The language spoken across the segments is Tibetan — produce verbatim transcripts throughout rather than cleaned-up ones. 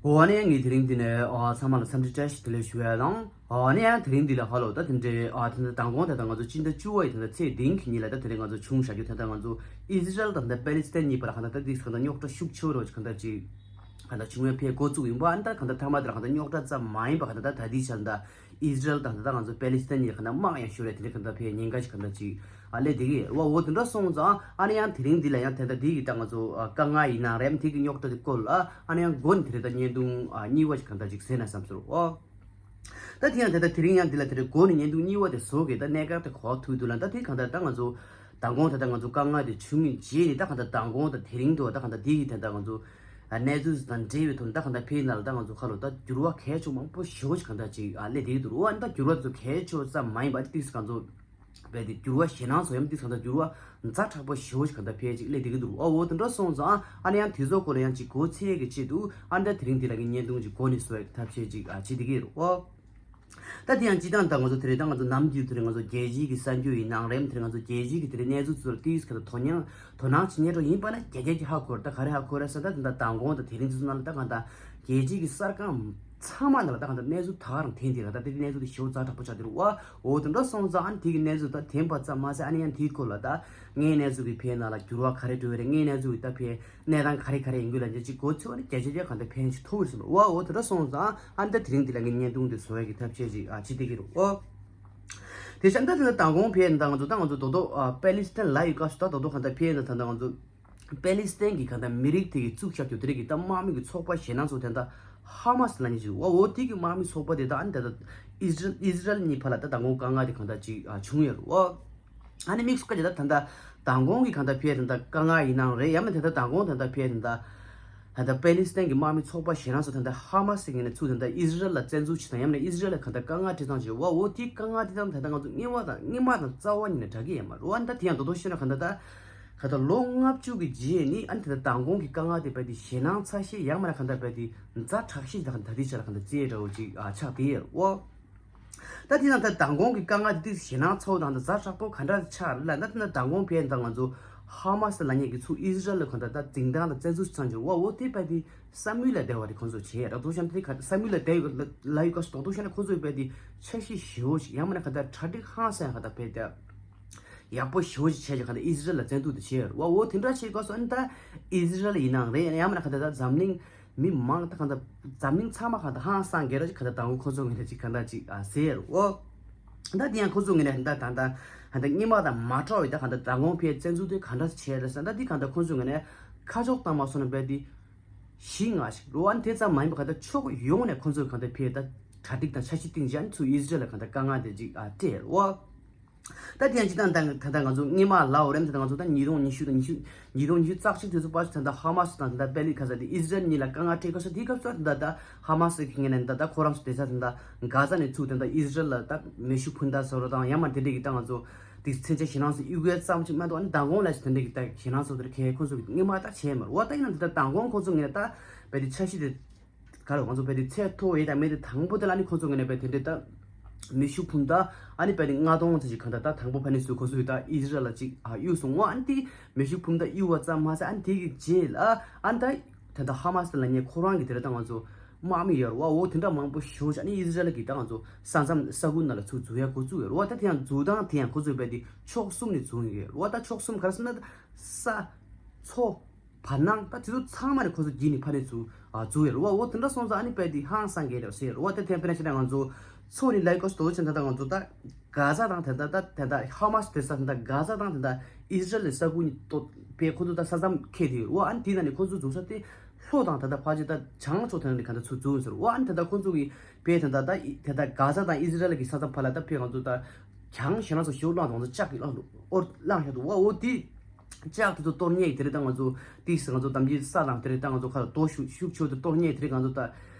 འོ་ནས་ངས་དེ་རིང་འདི་ནས་ཨ་ཚང་མ་ལ་འཚམས་འདྲི་བཀྲ་ཤིས་བདེ་ལེགས་ཞུ་ཡ་དང་། ཨ་ནས་ཡང་དེ་རིང་འདི་ལ་ཧ་ལོ་ད་དེ་འདྲའི་ཨ་དེ་འདྲ་མདང་དགོང་ད་ལྟ་ང་ཚོ་སྤྱི་ཟླ་བཅུ་པ་ཡི་ད་ལྟ་ཚེས་བདུན་གྱི་ཉིན་ལ་ད་དེ་རིང་ང་ཚོ་བྱུང་བཞག་རྒྱུ་ད་ལྟ་ང་ཚོ་ཨི་ཟི་རལ་དང་ད་པེ་ལི་སི་ཐན་གཉིས་བར་ལ་གང་ལྟར་ད་དེ་གང་ལྟར་རྙོག་དྲ་ཤུགས་ཆེ་བོ་རོ་གང་ལྟར་ཅིག་གང་ལྟར་བྱུང་བའི་ཕའི་འགོ་བཙུགས་ཡིན་པ། ཨ་ནི་ད་གང་ལྟར་མཐའ་མ་དེ་ལ་གང་ལྟར་རྙོག་དྲ་ཙམ་མ་ཡིན་པ་གང་ལྟར་ད་ད་ལྟའི་ཆར་ད་ཨི་ཟི་རལ་དང་ད་ལྟ་ང་ཚོ་པེ་ལི་སི་ཐན་གཉིས་གང་ལྟར་དམག་ཡང་ཤོར་རེད། དེ་འདྲ་གང་ལྟར་ཕའི་ཉེན་ཁ་ཞིག་གང་ལྟར་ཅིག་ཨ་ལས་དེ་གི་ཨོ་འོ་དེ་འདྲ་སོང་ཙང་ཨ་ནི་ཡང་དེ་རིང་འདི་ལ་ཡང་དེ་འདྲ་དེ་གི་ད་ང་ཚོ་དཀའ་ངལ་ཡིན་ནའང་རེད། དེ་གི་རྙོག་དྲ་དེ་སྐོར་ལ་ཨ་ནི་ཡང་འགོ་ནས་དེ་རིང་ད་བརྙན་ཐུང་གཉིས་པ་ཞིག་གང་ལྟར་ཅིག་གསན་ན་བསམ་སོང་ཨོ། ད་དེ་ཡང་དེ་ལྟར་དེ་རིང་ཡང་འདི་ལ་དེ་རིང་འགོ་ནས་བརྙན་ཐུང་གཉིས་པ་དེ་བཟོ་གི་ད་གནད་འགག་དེ་གོ་ཐུབ་འདུག་ལ། ད་དེ་གང་ལྟར་ད་ང་ཚོ་མདང་དགོང་ད་ལྟ་ང་ཚོ་དཀའ་ངལ་དེ་བྱུང་བའི་རྗེས་ནས་ད་གང་ལྟར་མདང་དགོང་དང་དེ་རིང་དུ་ད་གང་ལྟར་དེ་ཡི་དེ་ད་ང་ཚོ་གནས་ཚུལ་དང་འབྲེལ་བའི་ཐོག་ནས་ད་གང་ལྟར་ཕའི་ནང་ལ་ད་ང་ཚོ་ཁ་ལོ་ད་འགྱུར་བ་གལ་ཆེན་མང་པོ་ཞེ་པོ་ཞིག་གང་ལྟར་ཅིག་ཨ་སླེབས་བསྡད་ཀྱི་འདུག་ཨ་ནི་ད་འགྱུར་བ་ཚོ་གལ་ཆེ་བ་ཙམ་མ་ཡིན་པ་ཏིག་ཙམ་གང་ཚོ་རྦད་དེ་འགྱུར་བ་ཞེད་སྣང་བཟོ་ཡ་མི་འདུག་ས་ད་འགྱུར་བ་ཛ་དྲག་པོ་ཞེ་པོ་ཞིག་ག་ད་ཕལ་ཅིག་སླེབས་བསྡད་ཀྱི་འདུག་ཨོ་འོ་དེ་འདྲ་སོང་ཙང་ཨ་ནི་ཡང་དེ་ཚོ་སྐོར་ལ་ཡང་ཅིག་གོ་ཚད་ཀྱི་ཆེད་དུ་ཨ་ནི་ད་དེ་རིང་འདི་ལ་ངས་བརྙན་ཐུང་ཅིག་གོ་ནས་བཟོ་ཡ་གི་ཐབས་ཤེས་ཅིག་ཨ་བྱེད་བསྡད་ཀྱི་རེད་ཨོ། ད་དེ་ཡང་སྤྱི་བཏང་ད་ང་ཚོ་དེ་རིང་ད་ང་ཚོ་ནམ་རྒྱུན་དེ་རིང་ང་ཚོ་རྒྱལ་སྤྱིའི་གི་གསར་འགྱུར་ཡིན་ནའང་རེད། དེ་རིང་ང་ཚོ་རྒྱལ་སྤྱིའི་གི་དེ་རིང་གནས་ཚུལ་ཚོ་ལ་ཏིག་ཙམ་ག་ད་དོ་སྣང་དོ་སྣང་བྱེད་མཁན་འདྲ་ཡིན་པ་ན་རྒྱ་སྐད་ཀྱི་ཧ་གོ་རེད། ད་ག་རེ་ཧ་གོ་རེད་ཟེར་ན་ད་དེ་འདྲ་མདང་དགོང་དང་དེ་རིང་དེ་ཚོ་ནང་ལ་ད་གང་ལྟར་རྒྱལ་སྤྱིའི་གི་གསར་ཁང་ཚང་མ་ནང་ལ་ད་གང་ལྟར་གནས་ཚུལ་ད་ག་རང་འཐེན་དེ་ར། ད་དེ་གནས་ཚུལ་དེ་ཞེ་པོ་ཛ་དྲག་པོ་ཆགས་དེ་རུ་ཨ་འོ་དེ་འདྲ་སོང་ཙང་ཨ་ནི་དེ་གི་གནས་ཚུལ་ད་འཐེན་པ་ཙམ་མ་ཟད་ཨ་ནི་ཡང་དེའི་སྐོར་ལ་ད་ངའི་གནས་ཚུལ་གི་ཕའི་ནང་ལ་འགྱུར་བ་ག་རེ་འགྲོ་གི་རེད། ངའི་གནས་ཚུལ་གི་ད་ཕའི་གནས་སྟངས་ག་རེ་ག་རེ་ཡིན་དགོས་ལབ་མཁན་ཅིག་གོ་ཚོད་ཨ་ནི་རྒྱ་ཆེ་རྒྱ་གང་ལྟར་ཕན་ཞིག་ཐོགས་ཀྱི་རེད་ཟེར་ལ་ཨོ་འོ་དེ་འདྲ་སོང་ཙང་ཨ་ནི་ད་དེ་རིང་འདི་ལ་ངས་བརྙན་ཐུང་དེ་བཟོ་ཡ་གི་ཐབས་ཤེས་ཅིག་ཨ་བྱེད་བསྡད་ཀྱི་རེད་ཨོ། དེ་བཞིན་ད་དེ་ལ་མདང་དགོང་ཕའི་ནང་ང་ཚོ་ད་ང་ཚོ་རྡོག་རྡོག་ཨ་པེ་ལི་སི་ཐན་ལ་ཡོད་སྐབས་སུ་ད་རྡོག་རྡོག་གང་ལྟར་ཕའི་ནང་ད་ལྟ་ང་ཚོ་པེ་ལི་སི་ཐན་གྱི་གང་ལྟར་མི་རིགས་དེ་གི་བཙུགས་བཞག་རྒྱུ་དེ་རིགས་ཀྱི་ད་དམག་མི་གི་ཚོགས་པ་ཞེད་སྣང་ཚོ་དེ་ད་ཧ་མ་སི་ལབ་མཁན་ཅིག་འོ་འོ་དེ་གི་དམག་མི་ཚོགས་པ་དེ་ད་ཨ་ནི་ད་ལྟ་ཨི་ཟི་རལ་ཨི་ཟི་རལ་གཉིས་བར་ལ་ད་མདང་དགོང་དཀའ་ངལ་དེ་གང་ལྟར་ཅིག་ཨ་བྱུང་ཡོད་རེད་འོ། ཨ་ནི་དམིགས་སུ་བཀར་གྱི་ད་ད་ལྟ་མདང་དགོང་གི་གང་ལྟར་ཕའི་ད་ལྟ་དཀའ་ངལ་ཡིན་ནའང་རེད། ཡང་མིན་ད་ལྟ་མདང་དགོང་ད་ལྟ་ཕའི་ད་ལྟ་ད་ལྟ་པེ་ལི་སི་ཐན་གྱི་དམག་མི་ཚོགས་པ་ཞེད་སྣང་ཚོ་ད་ལྟ་ཧ་མ་སི་ངོས་ནས་ཚུར་ད་ལྟ་ཨི་ཟི་རལ་ལ་བཙན་འཛུལ་བྱེད་སྟངས་ཡང་མིན་ཨི་ཟི་རལ་ལ་གང་ལྟར་དཀའ་ངལ་སྤྲད་སྟངས་བྱེད་འོ་འོ་དེའི་དཀའ་ངལ་དེ་དང་ད་ལྟ་ང་ཚོ་སྔོན་མ་དང་སྔོན་མ་དང་རྩ་བ་ཉིད་ནས་འདྲ་གི་ཡོད་མ་རེད་འོ། ད་དེ་ཡང་རྡོག་རྡོག་བཤད་ན་གང་ལྟར་ད་གང་ལྟར་ལོ་ལྔ་བཅུ་གི་རྗེས་ནི་ཨ་ནི་ད་ལྟ་མདང་དགོང་གི་དཀའ་ངལ་དེ་རྦད་དེ་ཞེད་སྣང་ཚ་ཤས་ཡང་མིན་ན་གང་ལྟར་རྦད་དེ་ཛ་དྲག་ཤས་ད་གང་ལྟར་ད་ལྟའི་ཆ་ལ་གང་ལྟར་རྩེ་འདྲ་བོ་ཅིག་ཨ་ཆགས་བསྡད་ཡོད་འོ། ད་དེ་ན་ད་མདང་དགོང་གི་དཀའ་ངལ་དེ་ཞེད་སྣང་ཚ་བོ་དང་ད་ཛ་དྲག་པོ་ག་འདྲ་ཆགས་རེད་ལབ་ན། ད་ན་མདང་དགོང་ཕལ་ཆེར་ང་ཚོ་ཧ་མ་སི་ལབ་མཁན་གྱི་ཚུར་ཨི་ཟི་རལ་ལ་གང་ལྟར་ད་འཛིན་སྟངས་ལ་བཙན་འཛུལ་བྱེད་སྟངས་ཀྱི་འོ་འོ་དེ་རྦད་དེ་བསམ་ཡུལ་ལས་འདས་པ་རེད་ཁོང་ཚོ་བྱས་ར། རྡོག་རྡོག་བཤད་ན་དེ་ག་བསམ་ཡུལ་ལས་འདས་ཡོད་ལ་ཡོད་སྐབས་སུ་རྡོག་རྡོག་བཤད་ན་ཁོང་ཚོ་རྦད་དེ་འཆར་གཞི་ཞེ་པོ་ཞིག་ཡང་མིན་ན་གང་ལྟར་གྲ་སྒྲིག་ཧང་སང་གང་ལྟར་རྦད་དེ་ཡག་པོ་ཞེ་པོ་ཞིག་བྱས་ཀྱི་གང་ལྟར་ཨི་ཟི་རལ་ལ་བཙན་འཛུལ་དེ་བྱས་ར་འོ་འོ་དེ་འདྲ་བྱས་སྐབས་སུ་ཨ་ནི་ད་ཨི་ཟི་རལ་ཡིན་ནའང་རེད། ཡང་མིན་ན་གང་ལྟར་ད་འཛམ་གླིང་མི་མང་ད་གང་ལྟར་འཛམ་གླིང་ཚང་མ་གང་ལྟར་ཧང་སང་གི་ར་ཅིག་གང་ལྟར་དང་པོ་ཁོ་ཚོ་ངོས་ནས་ཅིག་གང་ལྟར་ཅིག་ཨ་ཟེར་རོ། ད་དེ་ཡང་ཁོ་ཚོ་ངོས་ནས་ད་ད་ད་ད་སྔོན་མ་དང་མ་འདྲ་བའི་ད་གང་ལྟར་མདང་དགོང་ཕལ་བཙན་འཛུལ་དེ་གང་འདྲ་བྱས་རེད་ཟེར་ན། ད་དེ་གང་ལྟར་ཁོ་ཚོ་ངོས་ནས་ཁ་ཕྱོགས་བཏང་མ་སོང་ན་རྦད་དེ་བཞི་ལྔ་ཞིག་རོ། ཨ་ནི་དེ་ཙམ་མ་ཡིན་པ་གང་ལྟར་ཕྱོགས་ཡོངས་ནས་ཁོ་ཚོས་གང་ལྟར་ཕལ་ད་གྲ་སྒྲིག་དང་འཆར་གཞི་བཏིང་བྱས་ཨ་ནི་ཚུར་ཨི་ཟི་རལ་ལ་གང་ལྟར་དཀའ་ངལ་དེ་ཅིག་ཨ་སྤྲད་རོ། ད་དེ་ཡང་སྤྱི་བཏང་ད་ད་ལྟ་ང་ཚོ་སྔོན་མ་ལབ་པ་རེད། ད་ལྟ་ང་ཚོ་ད་ཉིས་སྟོང་ཉི་ཤུ་དང་ཉི་ཤུ་ཉིས་སྟོང་ཉི་ཤུ་རྩ་གཅིག་དུས་ཚོད་བར་དུ་ད་ལྟ་ཧ་མ་སི་དང་ད་ལྟ་པེ་ལི་ཁ་ས་དེ་ཨི་ཟི་རལ་གཉིས་ལ་དཀའ་ངལ་འཕྲད་སྐབས་སུ་དེའི་སྐབས་སུ་ད་ལྟ་ཧ་མ་སི་གི་ངོས་ནས་ད་ལྟ་ཁོ་རང་ཚོ་དེ་ས་ད་ལྟ་གྷ་ཛ་ནས་ཚུར་ད་ལྟ་ཨི་ཟི་རལ་ལ་ད་མེ་ཤུགས་འཕུར་མདའ་བཟོ་རོགས་དང་ཡང་མ་དེ་འདྲས་ཀྱི་ད་ང་ཚོ་དེ་མཚོན་ཆ་ཞེད་སྣང་ཚོ་གཡུག་ཡས་ཙམ་ཅིག་མ་གཏོགས་ཨ་ནི་མདང་དགོང་ལ་ཞིག་དེ་འདྲས་ཀྱི་ད་ཞེད་སྣང་ཚོ་དེ་ཁའི་ཁོ་ཚོ་གི་སྔོན་མ་ད་བྱས་མ་རེད། འོ་ད་ཡིན་ན་ད་ལྟ་མདང་དགོང་ཁོ་ཚོ་ངོས་ནས་ད་བས་དེ་འཆར་གཞི་དེ་ག་རེ་ང་ཚོ་བས་དེ་ཚད་མཐོ་བའི་ད་མེ་དེ་དང་པོ་དེ་ལ་ཨ་ནི་ཁོ་ཚོ་ངོས་ནས་བས་དེ་འདྲས་ད་མེ་ཤུགས་འཕུར་མདའ་ཨ་ནི་བས་དེ་ལྔ་སྟོང་ཙམ་ཞིག་གང་ལྟར་ད་དང་པོ་ཕ་ནས་སུ་ཁོ་ཚོ་ཡི་ད་ཨི་ཟི་རལ་ལ་ཅིག་ཨ་གཡུག་སོང་ངོ་། ཨ་ནི་དེ་མེ་ཤུགས་འཕུར་མདའ་གཡུག་པ་ཙམ་མ་ཟད་ཨ་ནི་དེ་གི་རྗེས་ལ་ཨ་ནི་ད་ད་ལྟ་ཧ་མ་སི་ལབ་མཁན་ཁོ་རང་གི་དེ་ར་ད་ང་ཚོ་དམག་མི་ཡོད་རེད་བ། འོ་དེ་འདྲ་མང་པོ་ཞེ་པོ་ཅིག་ཨ་ནི་ཨི་ཟི་རལ་གི་ད་ང་ཚོ་ས་མཚམས་ས་ཁུལ་ནང་ལ་ཚུར་འཛུལ་ཡ་འགོ་བཙུགས་ཡོད་རེད་བ། ད་དེ་ཡང་འཛུལ་སྟངས་དེ་ཡང་ཁོ་ཚོས་བས་དེ་ཕྱོགས་གསུམ་ནས་འཛུལ་ཡོད་རེད་བ། ད་ཕྱོགས་གསུམ་ག་རེ་ཟེར་ན་ས་མཚོ་བར་སྣང་ད་དེ་ཚོ་ཚང་མ་ནས་ཁོ་ཚོ་བརྒྱུད་ནས་ཕ་ནས་ཚུར་ཨ་འཛུལ་ཡོད་རེད་བ། འོ་དེ་འདྲ་སོང་ཙང་ཨ་ནི་བས་དེ་ཧང་སང་གི་རེད་ཟེར་རེད་བ། ད་དེ་དཔེར་ན་བཤད་ན་ང་ཚོ་མཚོ་ནི་ལའི་ཀོ་སི་དོ་ཆེན་ད་ད་ང་ཚོ་ད་གྷ་ཛ་དང་དེ་ད་ད་དེ་ད་ཧ་མ་སི་དེ་ས་དེ་ད་གྷ་ཛ་དང་དེ་ད་ཨི་ཟི་རལ་ལི་ས་ཁུལ་གཉིས་ཏོ་བས་ཁོ་ཚོ་ད་ས་མཚམས་ཁེལ་དེ་ཡོད་རེད་བ། ཨ་ནི་དེ་ན་ནི་ཁོ་ཚོ་འཛུལ་ས་དེ་ལྷོ་དང་དེ་ད་ཕལ་ཆེར་ད་བྱང་ཕྱོགས་དེ་ན་ནི་ག་ད་ཚུར་འཛུལ་ཡོད་ཟེར་རེད་བ། ཨ་ནི་དེ་ད་ཁོ་ཚོ་གི་བས་དེ་ད་ད་དེ་ད་གྷ་ཛ་དང་ཨི་ཟི་རལ་གི་ས་མཚམས་ཕར་ལ་ད་བས་ང་ཚོ་ད་གྱང་ཞེ་ན་ཚོ་ཞོ་ལངས་དང་ང་ཚོ་ལྕགས་ཀྱི་ལངས་འོར་ལངས་ཤག་འདུག་བ། འོ་དེ་ལྕགས་དེ་ཚོ་གཏོར་མཁན་གྱི་དེ་རེད། ད་ང་ཚོ་ཏིས་ང་ཚོ་དམ་གྱི་ས་དང་དེ་རེད། ད་ང་ཚོ་ཁ་ལ་རྡོ་ཤུགས་ཤུགས་ཆེ་བོ་དེ་གཏོར་མཁན་དེ་རེད། ང་ཚོ་ད་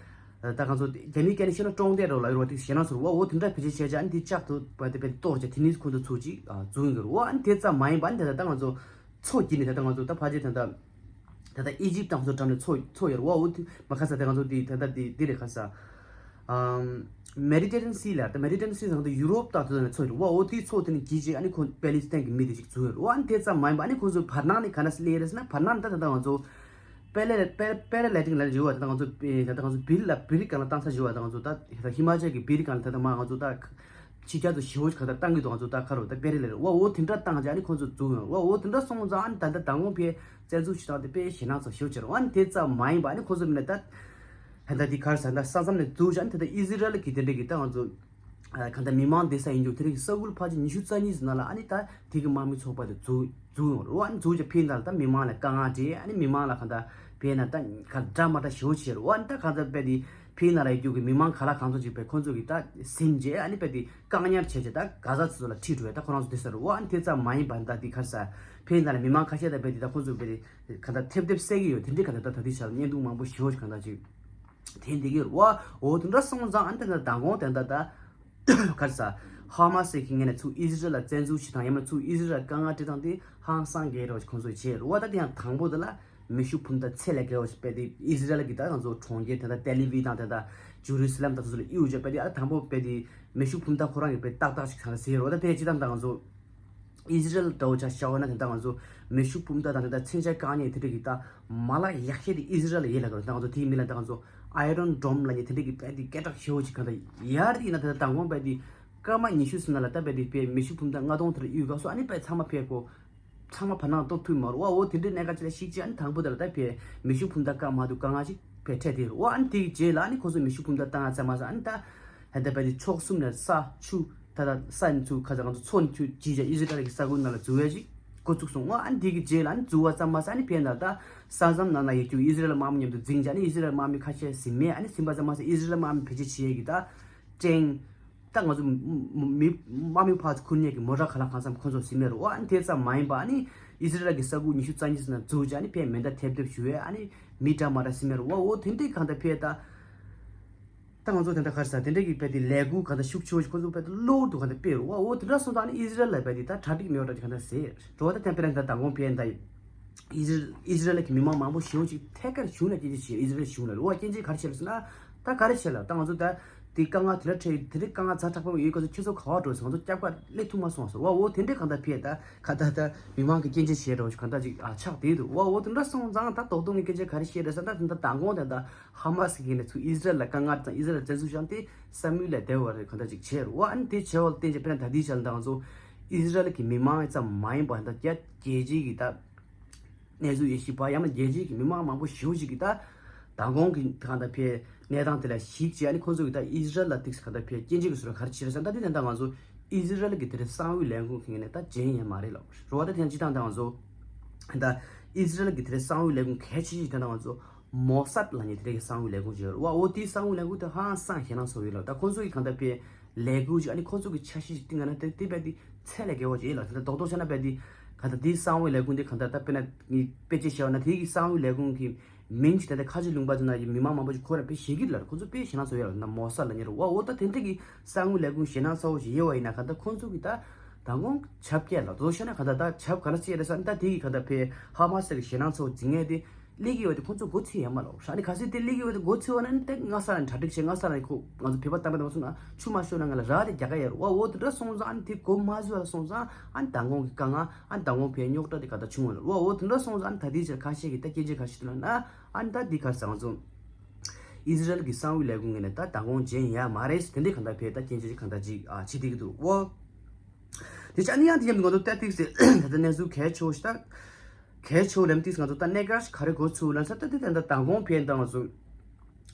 ད་ང་ཚོ་རྒྱ་མིའི་སྐད་ནས་བཤད་ན་ཀྲོང་ཏེ་རོ་ལ་ཡོད་ར་ཏིས་ཞེ་ན་ཚོར་བ། འོ་དེ་འདྲ་བེད་སྤྱོད་བྱས་བྱས་ཨ་ནི་དེ་ལྕགས་དེ་བ་དེ་བེད་གཏོར་བྱས་དེ་ནི་ཁོ་ཚོ་ཚོ་ཅིག་འཛུལ་ཡོང་གི་རེད། འོ་ཨ་ནི་དེ་ཙམ་མ་ཡིན་པ་ཨ་ནི་དེ་ད་ད་ང་ཚོ་མཚོ་བརྒྱུད་ནས་ད་ད་ང་ཚོ་ད་ཕལ་ཆེར་ད་ད་ད་ད་ཨི་ཇིབ་དང་ཁོ་ཚོ་འགྲམ་ནས་མཚོ་མཚོ་ཡོད་རེད། འོ་འོ་དེ་མ་ཁ་ས་ད་ང་ཚོ་དེ་ད་ད་དེ་དེ་རེད་ཁ་ས། ཨམ། མེ་ཌི་ཊེ་རེ་ནི་ཡན་སི་ལ་ད་མེ་ཌི་ཊེ་རེ་ནི་ཡན་སི་ཟེར་ན་ད་ཡུ་རོབ་དང་དེ་ཚོ་ནས་མཚོ་ཡོད་རེད་བ། འོ་དེའི་མཚོ་དེ་ནས་བརྒྱུད་བྱས་ཨ་ནི་ཁོ་པེ་ལི་སི་ཐན་གྱི་མི་དེ་ཅིག་འཛུལ་ཡོད་རེད་བ། ཨ་ནི་དེ་ཙམ་མ་ཡིན་པ་ཨ་ནི་ཁོ་ཚོ་བར་སྣང་ནས་ག་འདྲ་སླེབས་རེད་ཟེར་ན་བར་སྣང་ད་ད་ད་ང་ཚོ་ པེ་རེ་ལེ་པེ་པེ་རེ་ལེ་ཊིང་ལབ་ཡོད་པ་དེ་ང་ཚོ་པེ་ད་ལྟ་ང་ཚོ་བིལ་ལ་བིལ་སྒང་ལ་བཏང་ས་ཡོད་པ་དེ་ང་ཚོ་ད་ད་ཧི་མ་ཅལ་གྱི་བིལ་སྒང་ལ་ད་ལྟ་མ་ང་ཚོ་ད་ཕྱི་རྒྱལ་དུ་ཞེ་པོ་ཅིག་ག་ད་བཏང་གི་འདུག་ང་ཚོ་ད་ཁ་རུ་ད་པེ་རེ་ལེ་རེད་བ། འོ་དེ་འདྲ་བཏང་བྱས་ཨ་ནི་ཁོང་ཚོ་འཛུགས་ཡོང་བ། འོ་དེ་འདྲ་སོང་ཙང་ཨ་ནི་ད་ལྟ་མདང་དགོང་པའི་བཙན་འཛུལ་བྱེད་སྟངས་དེ་དཔེ་ཞེད་སྣང་ཚ་ཞེ་པོ་ཅིག་རེད་བ། ཨ་ནི་དེ་ཙམ་མ་ཡིན་པ་ཨ་ནི་ཁོང་ཚོ་མིན་ན་ད་ད་ལྟ་དེ་ག་རེ་ཟེར་ན་ས་མཚམས་ནས་འཛུལ་བྱས་ཨ་ནི་ད་ལྟ་ཨི་ཟི་རལ་གྱི་དེ་འདྲ་གི་ད་ང་ཚོ་ཨ་གང་ལྟར་མི་མང་བསྡད་ས་ཡིན་རྒྱུ་དེ་རིང་ས་ཁུལ་ཕལ་ཆེར་ཉི་ཤུ་རྩ་གཉིས་ཟིན་ན་ལ་ཨ་ནི་ད་དེ་གི་དམག་མི་ཚོགས་པ་དེ་འཛུལ་འཛུལ་ཡོང་རེད་བ། ཨ་ནི་འཛུལ་བྱས་ཕེབས་ན་ལ་ད་མི་མང་ལ་དཀའ་ངལ་འཕྲད། ཨ་ནི་མི་མང་ལ་གང་ལྟར་ཕེབས་ན་ད་ག་འདྲ་མ་འདྲ་ཞེ་པོ་ཅིག་རེད་བ། ཨ་ནི་ད་གང་ལྟར་དཔེ་དེ་ཕེབས་ན་ལ་ཡོད་རྒྱུ་གི་མི་མང་ག་ལ་གང་ཚོ་ཅིག་དཔེ་ཁོང་ཚོ་གི་ད་ཟིན་བྱས་ཨ་ནི་དཔེ་དེ་བཀག་ཉར་བྱས་བྱས་ད་གྷ་ཟ་ཚོ་ལ་ཁྲིད་འགྲོ་བས་ད་ཁོ་རང་ཚོ་དེ་ས་རེད་བ། ཨ་ནི་དེ་ཙམ་མ་ཡིན་པ་ད་དེ་ག་རེ་ཟེར་ཕེབས་ན་ལ་མི་མང་ཁ་ཤས་ད་དཔེ་དེ་ད་ཁོང་ཚོ་དཔེ་དེ་གང་ལྟར་ཐེབས་ཐེབས་བསད་ཀྱི་ཡོད། དེ་འདྲའི་གང་ལྟར་ད་ད་དེ་ས་ལ་བརྙན་ཐུང་མང་པོ་ཞེ་པོ་ཅིག་གང་ལྟར་ཅིག་དེ་འདི་གི་རུ་བ། འོ་དེ་འདྲ་སོང་ཙང་ཨ་ནི་དེ་འདྲ་མདང་དགོང་དེ་འདྲ་ད་ག་རེ་ཟེར། ཧ་མ་སི་གི་ངོས་ནས་ཚུར་ཨི་ཟི་རལ་ལ་བཙན་འཛུལ་བྱེད་སྟངས་ཡང་མིན་ཚུར་ཨི་ཟི་རལ་ལ་དཀའ་ངལ་སྤྲད་སྟངས་དེ་ཧང་སང་གི་རེད་བ། ཁོང་ཚོས་བྱས་རུ་བ། ད་དེ་ཡང་དང་པོ་དེ་ལ་མེ་ཤུགས་འཕུར་མདའ་ཚད་ལས་བརྒལ་བ་ཞིག་དཔེ་དེ་ཨི་ཟི་རལ་གི་ད་ང་ཚོ་གྲོང་ཁྱེར་དེ་འདྲ་ཏེལ་ཨི་ཝིབ་དང་དེ་འདྲ་ཇུ་རུ་སི་ལམ་དང་དེ་ཚོ་ལ་གཡུག་བྱས་དཔེ་དེ་ཨ་དང་པོ་དཔེ་དེ་མེ་ཤུགས་འཕུར་མདའ་ཁོ་རང་གིས་དཔེ་ཏག་ཏག་ཞིག་གང་ཟེར་རུ་བ། ད་དེ་སྤྱིར་བཏང་ད་ང་ཚོ་ཨི་ཟི་རལ་འདྲ་བོ་ཆ་བཞག་པ་ན་དེ་འདྲ་ང་ཚོ་མེ་ཤུགས་འཕུར་མདའ་དང་དེ་འདྲ་མཚོན་ཆ་བཀག་ཉར་དེ་འདྲ་གི་ད་མ་ལག་ཡག་ཤོས་དེ་ཨི་ཟི་རལ་ལ་ཡོད་ལབ་དགོས་རེད། ད་ང་ཚོ་དེའི་མིང་ལ་ད་ང་ཚོ་ཨའི་རོན་ཌོམ་ལབ་མཁན་དེ་འདྲ་གི་དཔེ་དེ་སྐད་གྲགས་ཞེ་པོ་ཅིག་གང་ལྟར་ཡར་དེ་ཡིན་ན་དེ་ལྟར་མདང་དགོང་དཔེ་དེ་སྐར་མ་ཉི་ཤུ་ཟིན་ན་ལ་ད་དཔེ་དེ་དཔེ་མེ་ཤུགས་འཕུར་མདའ་ལྔ་སྟོང་དེ་འདྲ་གཡུག་ག་སོང་། ཨ་ནི་དཔེ་ཚང་མ་དཔེ་ཁོ་ཚང་མ་བར་སྣང་གཏོར་ཐུབ་མ་རེད་བ། འོ་དེ་འདྲའི་གནད་འགག་ཅིག་ལ་གཞིགས་བྱས་ཨ་ནི་དང་པོ་དེ་ལ་ད་དཔེ་མེ་ཤུགས་འཕུར་མདའ་བཀག་མ་ཐུབ་དཀའ་ངལ་ཅིག་དཔེ་འཕྲད་དེ་རེད་བ། ཨ་ནི་དེའི་རྗེས་ལ་ཨ་ནི་ཁོ་ཚོས་མེ་ཤུགས་འཕུར་མདའ་བཏང་ཡ་ཙམ་མ་ཟད་ཨ་ནི་ད་ཧ་ད་དཔེ་དེ་ཕྱོགས་གསུམ་ནས་ས་ཆུ་ད་ད་ས་ནས་ཚུར་ཁ་ཚ་ང་ཚོ་མཚོ་ནས་ཚུར་བརྗེས་བྱས་ཨི་ཟི་རལ་གྱི་ས་ཁུལ་ནང་ལ་འཛུལ་ཡ་ཅིག་འགོ་བཙུགས་སོང་བ། ཨ་ནི་དེ་གི་རྗེས་ལ་ཨ་ནི་འཛུལ་བ་ཙམ་མ་ཟད་ཨ་ནི་ཕེབས་ན་ད་ས་མཚམས་ནང་ན་ཡོད་རྒྱུ་ཨི་ཟི་རལ་དམག་མི་མཉམ་དུ་འཛིང་བྱས་ཨ་ནི་ཨི་ཟི་རལ་དམག་མི་ཁ་ཤས་ཟིན་མེད། ཨ་ནི་ཟིན་པ་ཙམ་མ་ཟད་ཨི་ཟི་རལ་དམག་མི་བེད་སྤྱོད་བྱེད་ཡས་ཀྱི་ད་ཀྲེན་ད་ང་ཚོ་མི་དམག་མི་ཕར་ཚུར་འཁུར་མཁན་གྱི་མོ་ཊ་ག་ལ་གང་འཚམ་ཁོ་ཚོ་ཟིན་མེད་རུ་བ། ཨ་ནི་དེ་ཙམ་མ་ཡིན་པ་ཨ་ནི་ཨི་ཟི་རལ་གྱི་ས་ཁུག་ཉི་ཤུ་རྩ་གཉིས་ཟིན་ན་འཛུགས་བྱས་ཨ་ནི་ཕར་མེ་མདའ་ཐེབས་ཐེབས་ཞུ་བས་ཨ་ནི་མི་འདྲ་མ་འདྲ་ཟིན་མེད་རུ་བ། འོ་དེ་འདྲའི་གང་ལྟར་ཕར་ད་ད་ང་ཚོ་དེ་འདྲ་ག་རེ་ཟེར་དེ་འདྲ་གི་དཔེ་དེ་ལས་འགུལ་གང་ལྟར་ཤུགས་ཆེ་བོ་ཞིག་ཁོ་ཚོ་དཔེ་དེ་གློ་བུར་དུ་གང་ལྟར་སྤེལ་རུ་བ། འོ་དེ་འདྲ་སོང་ཙང་ཨ་ནི་ཨི་ཟི་རལ་ལ་དཔེ་དེ་ད་གྲ་སྒྲིག་མེད་པ་འདྲ་གང་ལྟར་ཟེར་རུ་བ། ད་དེ་དཔེར་ན་ད་མདང་དགོང་ཕར་ད། ཨི་ཟི་ཨི་ཟི་རལ་གྱི་མི་མང་མང་པོ་ཞེ་པོ་ཅིག་ཐད་ཀར་གཞུང་ལ་སྐྱོན་བརྗོད་བྱས། ཨི་ཟི་རལ་གཞུང་ལ་རུ་བ་སྐྱོན་བརྗོད་ག་རེ་བྱས་ལ་ཟེར་ན། ད་ག་རེ་བྱས་ལ་ད་ང་ཚོ་ད་དེ་དཀའ་ངལ་དེ་འདྲ་འཕྲད་དེ་འདྲའི་དཀའ་ངལ་ཛ་དྲག་པོ་ཡོད་སྐབས་སུ་ཁྱེད་ཚོ་ག་པར་འགྲོ་ཟེར། ང་ཚོ་སྐྱབས་ག་སླེབས་ཐུབ་མ་སོང་ཟེར་བ། འོ་དེ་འདྲའི་གང་ལྟར་ཕར་ད་ག་ད་ད་མི་མང་གི་སྐྱོན་བརྗོད་བྱས་འགྲོ་གང་ལྟར་ཅིག་ཨ་ཆགས་བསྡད་འདུག་བ། འོ་དེ་འདྲ་སོང་ཙང་ད་རྡོག་རྡོག་གི་སྐྱོན་བརྗོད་ག་རེ་བྱས་རེད་ཟེར་ན། ད་དེ་འདྲ་མདང་དགོང་དེ་ད་ཧ་མ་སི་གི་ནས་ཚུར་ཨི་ཟི་རལ་ལ་དཀའ་ངལ་དང་ཨི་ཟི་རལ་བཙན་འཛུལ་བྱས་ཏེ་བསམ་ཡུལ་ལས་འདས་པ་རེད་གང་ལྟར་ཅིག་བྱས་རུ་བ། ཨ་ནི་དེ་བྱས་པ་ལ་བརྟེན་བྱས་དཔེར་ན་ད་ལྟའི་ཆར་ལ་ད་ང་ཚོ་ཨི་ཟི་རལ་གྱི་མི་མང་ཙམ་མ་ཡིན་པ་ད་རྒྱ་རྒྱལ་སྤྱིའི་གི་ད་གནས་ཚུལ་ཡོད་ཤེས་པ་ཡང་ན་རྒྱལ་སྤྱིའི་གི་མི་མང་མང་པོ་ཞེ་པོ་ཅིག་གིས་ད་མདང་དགོང་གི་གང་ལྟར་ཕར་གནས་སྟངས་དེ་ལ་གཞིགས་བྱས་ཨ་ནི་ཁོང་ཚོ་གིས་ད་ཨི་ཟི་རལ་ལ་ཏིག་གང་ལྟར་ཕར་སྐྱོན་བརྗོད་ཀྱི་བཟོ་འདྲ་ག་རེ་བྱས་རེད་ཟེར་ན། ད་དེ་ད་ལྟ་ང་ཚོ་ཨི་ཟི་རལ་གི་དེ་འདྲའི་གསང་བའི་ལས་ཁུངས་ཀྱི་ངོས་ནས་ད་བྱེད་ཡ་མ་རེད་ལབ་རེད་བ། ད་དེ་ཡང་སྤྱིར་བཏང་ད་ང་ཚོ་ད་ཨི་ཟི་རལ་གི་དེ་འདྲའི་གསང་བའི་ལས་ཁུངས་གལ་ཆེ་ཤོས་ད་ང་ཚོ་མོ་སཱད་ལབ་མཁན་དེ་འདྲའི་གི་གསང་བའི་ལས་ཁུངས་ཅིག་ཡོད་རེད་བ། འོ་དེའི་གསང་བའི་ལས་ཁུངས་དེ་ཧང་སང་ཞེད་སྣང་ཚ་བོ་ཡོད་ལབ། ད་ཁོང་ཚོ་གིས་གང་ལྟར་ཕར་ལས་འགུལ་ཅིག་ཨ་ནི་ཁོ་ཚོ་གི་འཆར་གཞི་ཅིག་བཏིང་ག་ན་དེ་དེ་རྦད་དེ་ཚད་ལས་བརྒལ་བ་ཅིག་ཡིན་ལ། དེ་འདྲ་རྡོག་རྡོག་བཤད་ན་རྦད་དེ་ག་ད་དེའི་གསང་བའི་ལས་ཁུངས་དེ་ག་ད་ད་དཔེར་ན་ངས་དཔེ་ཅིག་བཤད་པ་ན་དེ་གི་གསང་བའི་ལས་ཁུངས་ཀྱི་མིང་ཅིག་ད་ལྟ་ཁ་ཆེ་ལུང་པ་ཚོ་ན་ཡི་མི་མང་མང་པོ་ཅིག་ཁོ་ར་དཔེ་ཞེད་ཀྱི་ལ། ཁོ་ཚོ་དཔེ་ཞེད་སྣང་ཚ་བོ་ཡོད་ལ། ན་མོ་སཱད་ལབ་མཁན་རེད་བ། འོ་ད་དེ་འདྲ་གི་གསང་བའི་ལས་ཁུངས་ཞེད་སྣང་ཚ་བོ་ཞིག་ཡོད་པ་ཡིན་ན་ག་ད་ཁོ་ཚོ་གི་ད་མདང་དགོང་ཆབ་བསྐྱལ་ལ་རྡོག་རྡོག་བཤད་ན་ག་ད་ད་ཆབ་ག་རེ་བྱས་རེད་ཟེར་ན། ད་དེ་གི་ག་ད་ཕར་ཧ་མ་སི་གི་ཞེད་སྣང་ཚ་བོ་འཛིང་མཁན་དེ་སླེབས་ཀྱི་ཡོད་དེ་ཁོང་ཚོ་མགོ་ཚོས་ཡོད་མ་རེད། ཨ་ནི་གལ་སྲིད་དེ་སླེབས་ཀྱི་ཡོད་དེ་མགོ་ཚོས་པ་ན་ནི་དེ་སྔ་ས་ནས་གྲ་སྒྲིག་བྱས། སྔ་ས་ནས་ཁོ་ང་ཚོ་བོད་པ་གཏམ་དཔེ་དང་མ་སོང་ན་ཆུ་མ་ཤོར་ན་ང་ལ་ར་དེ་རྒྱག་ག་ཡོད་རེད་བ། འོ་དེ་འདྲ་སོང་ཙང་ཨ་ནི་དེ་མགོ་མ་ཚོས་པ་སོང་ཙང་ཨ་ནི་མདང་དགོང་གི་དཀའ་ངལ་ཨ་ནི་མདང་དགོང་ཕར་རྙོག་དྲ་དེ་ག་ད་བྱུང་བ་རེད་བ། འོ་དེ་འདྲ་སོང་ཙང་ཨ་ནི་ད་ལྟའི་ཆར་ཁ་ཤས་ཀྱིས་ད་སྐད་ཆ་ག་ཞིག་འདུག་ལབ་ན། ཨ་ནི་ད་འདི་ག་རེ་ཟེར་ང་ཚོ་ཨི་ཟི་རལ་གྱི་གསང་བའི་ལས་ཁུངས་ངོས་ནས་ད་མདང་དགོང་བྱེད་ཡ་མ་རེད་ཟེར་དེ་འདྲའི་གང་ལྟར་ཕར་ད་སྐད་ཆ་ཅིག་གང་ལྟར་ཅིག་ཨ་བྱེད་བསྡད་ཀྱི་འདུག་འོ། དེ་ཆ་ནི་ཡང་དེ་མཉམ་དུ་ང་ཚོ་ཏེ་ཏིག་སེ་ད་ལྟ་གནས་ཚུལ་གལ་ཆེ་བོ་ཞིག་ད། གལ་ཆེ་བོ་ལབ་དུས་ང་ཚོ་ད་གནད་འགག་ཞིག་ག་རེ་འགོ་ཚུགས་ལབ་ས་ད་དེ་ད་ལྟ་མདང་དགོང་ཕན་དང་ང་ཚོ་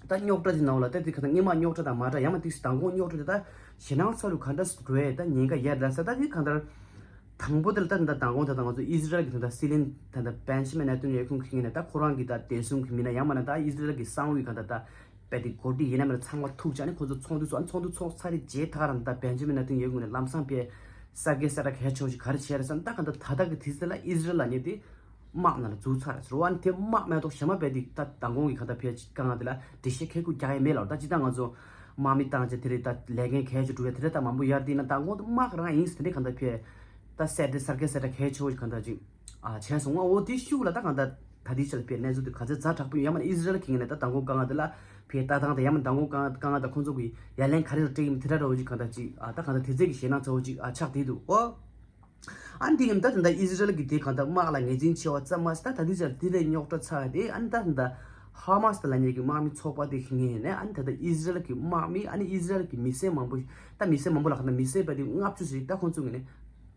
ད་རྙོག་དྲ་དེ་ནང་ལ་ད་དེ་ག་ད་སྔོན་མ་རྙོག་དྲ་དང་མ་འདྲ་ཡང་མ་ཏིག་སེ་མདང་དགོང་རྙོག་དྲ་དེ་ད་ཞེད་སྣང་ཚ་རུ་ག་འདྲ་སེ་འགྲོ་ཡས་ད་ཉེན་ཁ་ཡོད་ལབ་ས་ད་དེ་གང་ལྟར་དང་པོ་དེ་ལ་ད་ད་ལྟ་མདང་དགོང་ད་ད་ང་ཚོ་ཨི་ཟི་རལ་གྱི་ད་ལྟ་སྲིད་བློན་ད་ལྟ་བེན་ཇ་མིན་ནེ་ཐན་ཡ་ཧུ་ཁོང་གི་ངོས་ནས་ད་ཁོ་རང་གི་ད་བདེ་སྲུང་གི་མི་སྣ་ཡང་མ་ན་ད་ཨི་ཟི་རལ་གྱི་གསང་བའི་ག་ད་ད། པས་དེ་གོ་སྒྲིག་ཡིན་ན་མིན་ན་ཚང་མ་ཐུག་ཅག་ནི་ཁོ་ཚོ་ཚོགས་འདུ་ཚོགས་ཚོགས་འདུ་ཚོགས་ཚར་རེ་རྗེས་ད་ག་རང་ད་བེན་ཇ་མིན་ནེ་ཐན་ཡ་ཧུ་ངོས་ནས་ལམ་སང་པས་གསར་བརྗེ་གསལ་བསྒྲགས་གལ་ཆེ་བ་ཞིག་ག་རེ་བྱས་རེད་ཟེར་ན། ད་ག་ད་ད་ལྟ་གི་དུས་ཚོད་ལ་ཨི་ཟི་རལ་ལ་ནི་དེ་དམག་ནང་ལ་འཛུལ་ཚར་རེད་ཟེར་བ། ནི་དེ་དམག་མེད་ཐོག་གཞན་མ་པས་དེ་ད་མདང་དགོང་གི་ག་ད་ཕས་དཀའ་ངལ་དེ་ལ་འགྲེལ་བཤད་ཁེ་ཁུ་རྒྱག་ཡ་མེད་ལ། ད་ཅི་ད་ང་ཚོ་དམག་མི་བཏང་ཅེ་དེ་རེད། ད་ལས་འགན་གལ་ཆེ་སྒྲུབ་ཡ་དེ་རེད། ད་མང་པོ་ཡར་དེ་ན་མདང་དགོང་དུ་དམག་རང་ཡིན་ཟེར་དེ་ག་ད་ཕས་ད་གསལ་བསྒྲགས་གསར་བརྗེ་གསལ་བསྒྲགས་གལ་ཆེ་བ་ཞིག་ག་ད་ཅིག་ཨ་བྱས་སོང་ང་། འོ་དེ་ཤུགས་ལ་ད་གང་ལྟར་ད་ལྟའི་ཆར་ལ་ཕའི་གནས་ཚུལ་དེ་ག་ཚོད་ཛ་དྲག་པོ་ཡོད་ཡང་མིན་ན་ཨི་ཟི་རལ་གྱི་ངོས་ནས་ད་མདང་དགོང་དཀའ་ངལ་དེ་ལ་ཕའི་ལྟ་སྟངས་དང་ཡང་མིན་མདང་དགོང་དཀའ་ངལ་དཀའ་ངལ་དང་ཁོང་ཚོ་གི་ཡ་ལན་ག་རེ་རེ་སྤྲད་ཀྱི་མིན་དེ་འདྲ་འདྲ་བོ་ཅིག་གང་ལྟར་ཅིག་ཨ་ད་གང་ལྟར་དེ་ཚོད་ཀྱི་ཞེད་སྣང་ཚ་བོ་ཅིག་ཨ་ཆགས་བསྡད་འདུག་ཨོ། ཨ་ནི་དེ་ཡིན་ད་ད་ལྟ་ཨི་ཟི་རལ་གྱི་དེ་གང་ལྟར་དམག་ལ་ངོས་འཛིན་ཆེ་བ་ཙམ་མ་ཟད། ད་ད་ལྟའི་ཆར་དེ་ལས་རྙོག་དྲ་ཚ་བ་དེ་ཨ་ནི་ད་ད་ལྟ་ཧ་མ་སི་ལ་ཉེ་གི་དམག་མི་ཚོགས་པ་དེ་ཤི་ངེས་ནས། ཨ་ནི་ད་ལྟ་ཨི་ཟི་རལ་གྱི་དམག་མི་ཨ་ནི་ཨི་ཟི་རལ་གྱི་མི་སེར་མང་པོ། ད་མི་སེར་མང་པོ་ལ་གང་ལྟར་མི་སེར་བ་དེ་ལྔ་བཅུ་ཞིག་ད་ཁོང་ཚོ་ངོས་ནས་